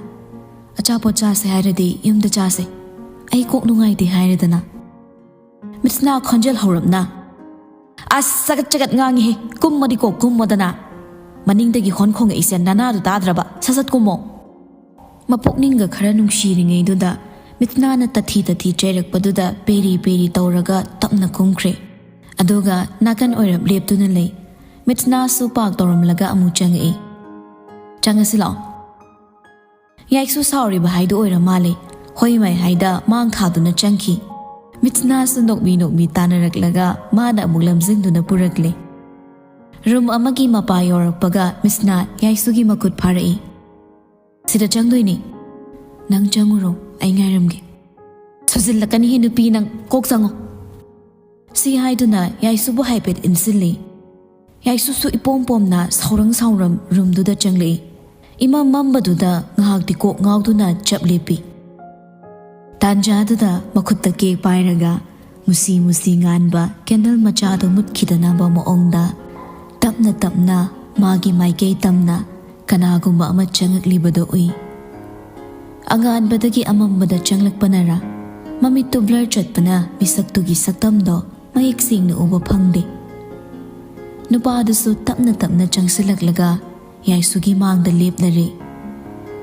ꯑꯆꯥꯄꯣꯠ ꯆꯥꯁꯦ ꯍꯥꯏꯔꯗꯤ ꯌꯨꯝꯗ ꯆꯥꯁꯦ꯫ ꯑꯩ ꯀꯣꯛ ꯅꯨꯡꯉꯥꯏꯇꯦ ꯍꯥꯏꯔꯦꯗꯅ꯫" ꯃꯤꯠꯁꯅꯥ ꯈꯣꯟꯖꯦꯜ ꯍꯧꯔꯞꯅ, "ꯑꯁ, ꯆꯒꯠ ꯆꯒꯠ ꯉꯥꯡꯉꯤꯍꯦ꯫ ꯀꯨꯝꯃꯗꯤ ꯀꯣꯛ ꯀꯨꯝꯃꯣꯗꯅ꯫ ꯃꯅꯤꯡꯗꯒꯤ ꯍꯣꯟ ꯈꯣꯡꯉꯛꯏꯁꯦ ꯅꯅꯥꯗꯨ ꯇꯥꯗ꯭ꯔꯕ? ꯁꯠ ꯁꯠ ꯀꯨꯝꯃꯣ꯫" ꯃꯄꯨꯛꯅꯤꯡꯒ ꯈꯔ ꯅꯨꯡꯁꯤꯔꯤꯉꯩꯗꯨꯗ ꯃꯤꯠꯁꯅꯥꯅ ꯇꯊꯤ ꯇꯊꯤ ꯆꯩꯔꯛꯄꯗꯨꯗ ꯄꯦꯔꯤ ꯄꯦꯔꯤ ꯇꯧꯔꯒ ꯇꯞꯅ ꯀꯨꯝꯈ꯭ꯔꯦ꯫ ꯑꯗꯨꯒ ꯅꯥꯀꯟ ꯑꯣꯏꯔꯞ ꯂꯦꯞꯇꯨꯅ ꯂꯩ꯫ ꯃꯤꯠꯁꯅꯥꯁꯨ ꯄꯥꯛ ꯇꯧꯔꯝꯂꯒ ꯑꯃꯨꯛ ꯆꯪꯉꯛꯏ꯫ "ꯆꯪꯉꯁꯤ ꯂꯥꯛꯑꯣ꯫" ꯌꯥꯏꯁꯨ ꯁꯥꯎꯔꯤꯕ ꯍꯥꯏꯗꯨ ꯑꯣꯏꯔ ꯃꯥꯜꯂꯦ꯫ "ꯍꯣꯏ ꯃꯥꯏ" ꯍꯥꯏꯗ ꯃꯥꯡ ꯊꯥꯗꯨꯅ ꯆꯪꯈꯤ꯫ ꯃꯤꯠꯁꯅꯥꯁꯨ ꯅꯣꯛꯃꯤ ꯅꯣꯛꯃꯤ ꯇꯥꯟꯅꯔꯛꯂꯒ ꯃꯥꯅ ꯑꯃꯨꯛ ꯂꯝꯖꯤꯡꯗꯨꯅ ꯄꯨꯔꯛꯂꯦ꯫ ꯔꯨꯝ ꯑꯃꯒꯤ ꯃꯄꯥ ꯌꯧꯔꯛꯄꯒ ꯃꯤꯠꯁꯅꯥ ꯌꯥꯏꯁꯨꯒꯤ ꯃꯈꯨꯠ ꯐꯥꯔꯛꯏ꯫ "ꯁꯤꯗ ꯆꯪꯗꯣꯏꯅꯤ꯫ ꯅꯪ ꯆꯪꯉꯨꯔꯣ, ꯑꯩ ꯉꯥꯏꯔꯝꯒꯦ꯫" "ꯁꯨꯖꯤꯜꯂꯛꯀꯅꯤꯍꯦ ꯅꯨꯄꯤ ꯅꯪ, ꯀꯣꯛ ꯆꯪꯉꯣ꯫" ꯁꯤ ꯍꯥꯏꯗꯨꯅ ꯌꯥꯏꯁꯨꯕꯨ ꯍꯥꯏꯐꯦꯠ ꯏꯟꯁꯤꯜꯂꯤ꯫ ꯌꯥꯏꯁꯨꯁꯨ ꯏꯄꯣꯝ ꯄꯣꯝꯅ ꯁꯥꯎꯔꯪ ꯁꯥꯎꯔꯝ ꯔꯨꯝꯗꯨꯗ ꯆꯪꯂꯛꯏ꯫ ꯏꯃꯝ ꯃꯝꯕꯗꯨꯗ ꯉꯥꯏꯍꯥꯛꯇꯤ ꯀꯣꯛ ꯉꯥꯎꯗꯨꯅ ꯆꯞ ꯂꯦꯞꯄꯤ꯫ ꯇꯥꯟꯖꯥꯗꯨꯗ ꯃꯈꯨꯠꯇ ꯀꯦꯛ ꯄꯥꯏꯔꯒ ꯃꯨꯁꯤ ꯃꯨꯁꯤ ꯉꯥꯟꯕ ꯀꯦꯟꯗꯜ ꯃꯆꯥꯗꯨ ꯃꯨꯠꯈꯤꯗꯅꯕ ꯃꯑꯣꯡꯗ ꯇꯞꯅ ꯇꯞꯅ ꯃꯥꯒꯤ ꯃꯥꯏꯀꯩ ꯇꯝꯅ ꯀꯅꯥꯒꯨꯝꯕ ꯑꯃ ꯆꯪꯉꯛꯂꯤꯕꯗꯨ ꯎꯏ꯫ ꯑꯉꯥꯟꯕꯗꯒꯤ ꯑꯃꯝꯕꯗ ꯆꯪꯂꯛꯄꯅꯔ, ꯃꯃꯤꯠꯇꯨ ꯕ꯭ꯂꯔ ꯆꯠꯄꯅ ꯃꯤꯁꯛꯇꯨꯒꯤ ꯁꯛꯇꯝꯗꯣ ꯃꯌꯦꯛ ꯁꯦꯡꯅ ꯎꯕ ꯐꯪꯗꯦ꯫ ꯅꯨꯄꯥꯗꯨꯁꯨ ꯇꯞꯅ ꯇꯞꯅ ꯆꯪꯁꯤꯜꯂꯛꯂꯒ ꯌꯥꯏꯁꯨꯒꯤ ꯃꯥꯡꯗ ꯂꯦꯞꯂꯔꯦ꯫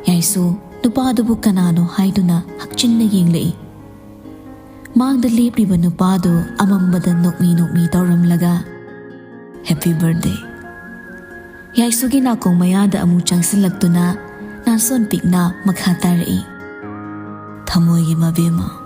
ꯌꯥꯏꯁꯨ ꯅꯨꯄꯥꯗꯨꯕꯨ ꯀꯅꯥꯅꯣ ꯍꯥꯏꯗꯨꯅ ꯍꯛꯆꯤꯟꯅ ꯌꯦꯡꯂꯛꯏ꯫ ꯃꯥꯡꯗ ꯂꯦꯞꯂꯤꯕ ꯅꯨꯄꯥꯗꯨ ꯑꯃꯝꯕꯗ ꯅꯣꯛꯃꯤ ꯅꯣꯛꯃꯤ ꯇꯧꯔꯝꯂꯒ, "Happy birthday꯫" ꯌꯥꯏꯁꯨꯒꯤ ꯅꯥꯀꯣꯡ ꯃꯌꯥꯗ ꯑꯃꯨꯛ ꯆꯪꯁꯤꯜꯂꯛꯇꯨꯅ ꯅꯥꯁꯣꯟ ꯄꯤꯛꯅ ꯃꯈꯥ ꯇꯥꯔꯛꯏ, "ꯊꯃꯣꯏꯒꯤ ꯃꯕꯦꯝꯃ꯫"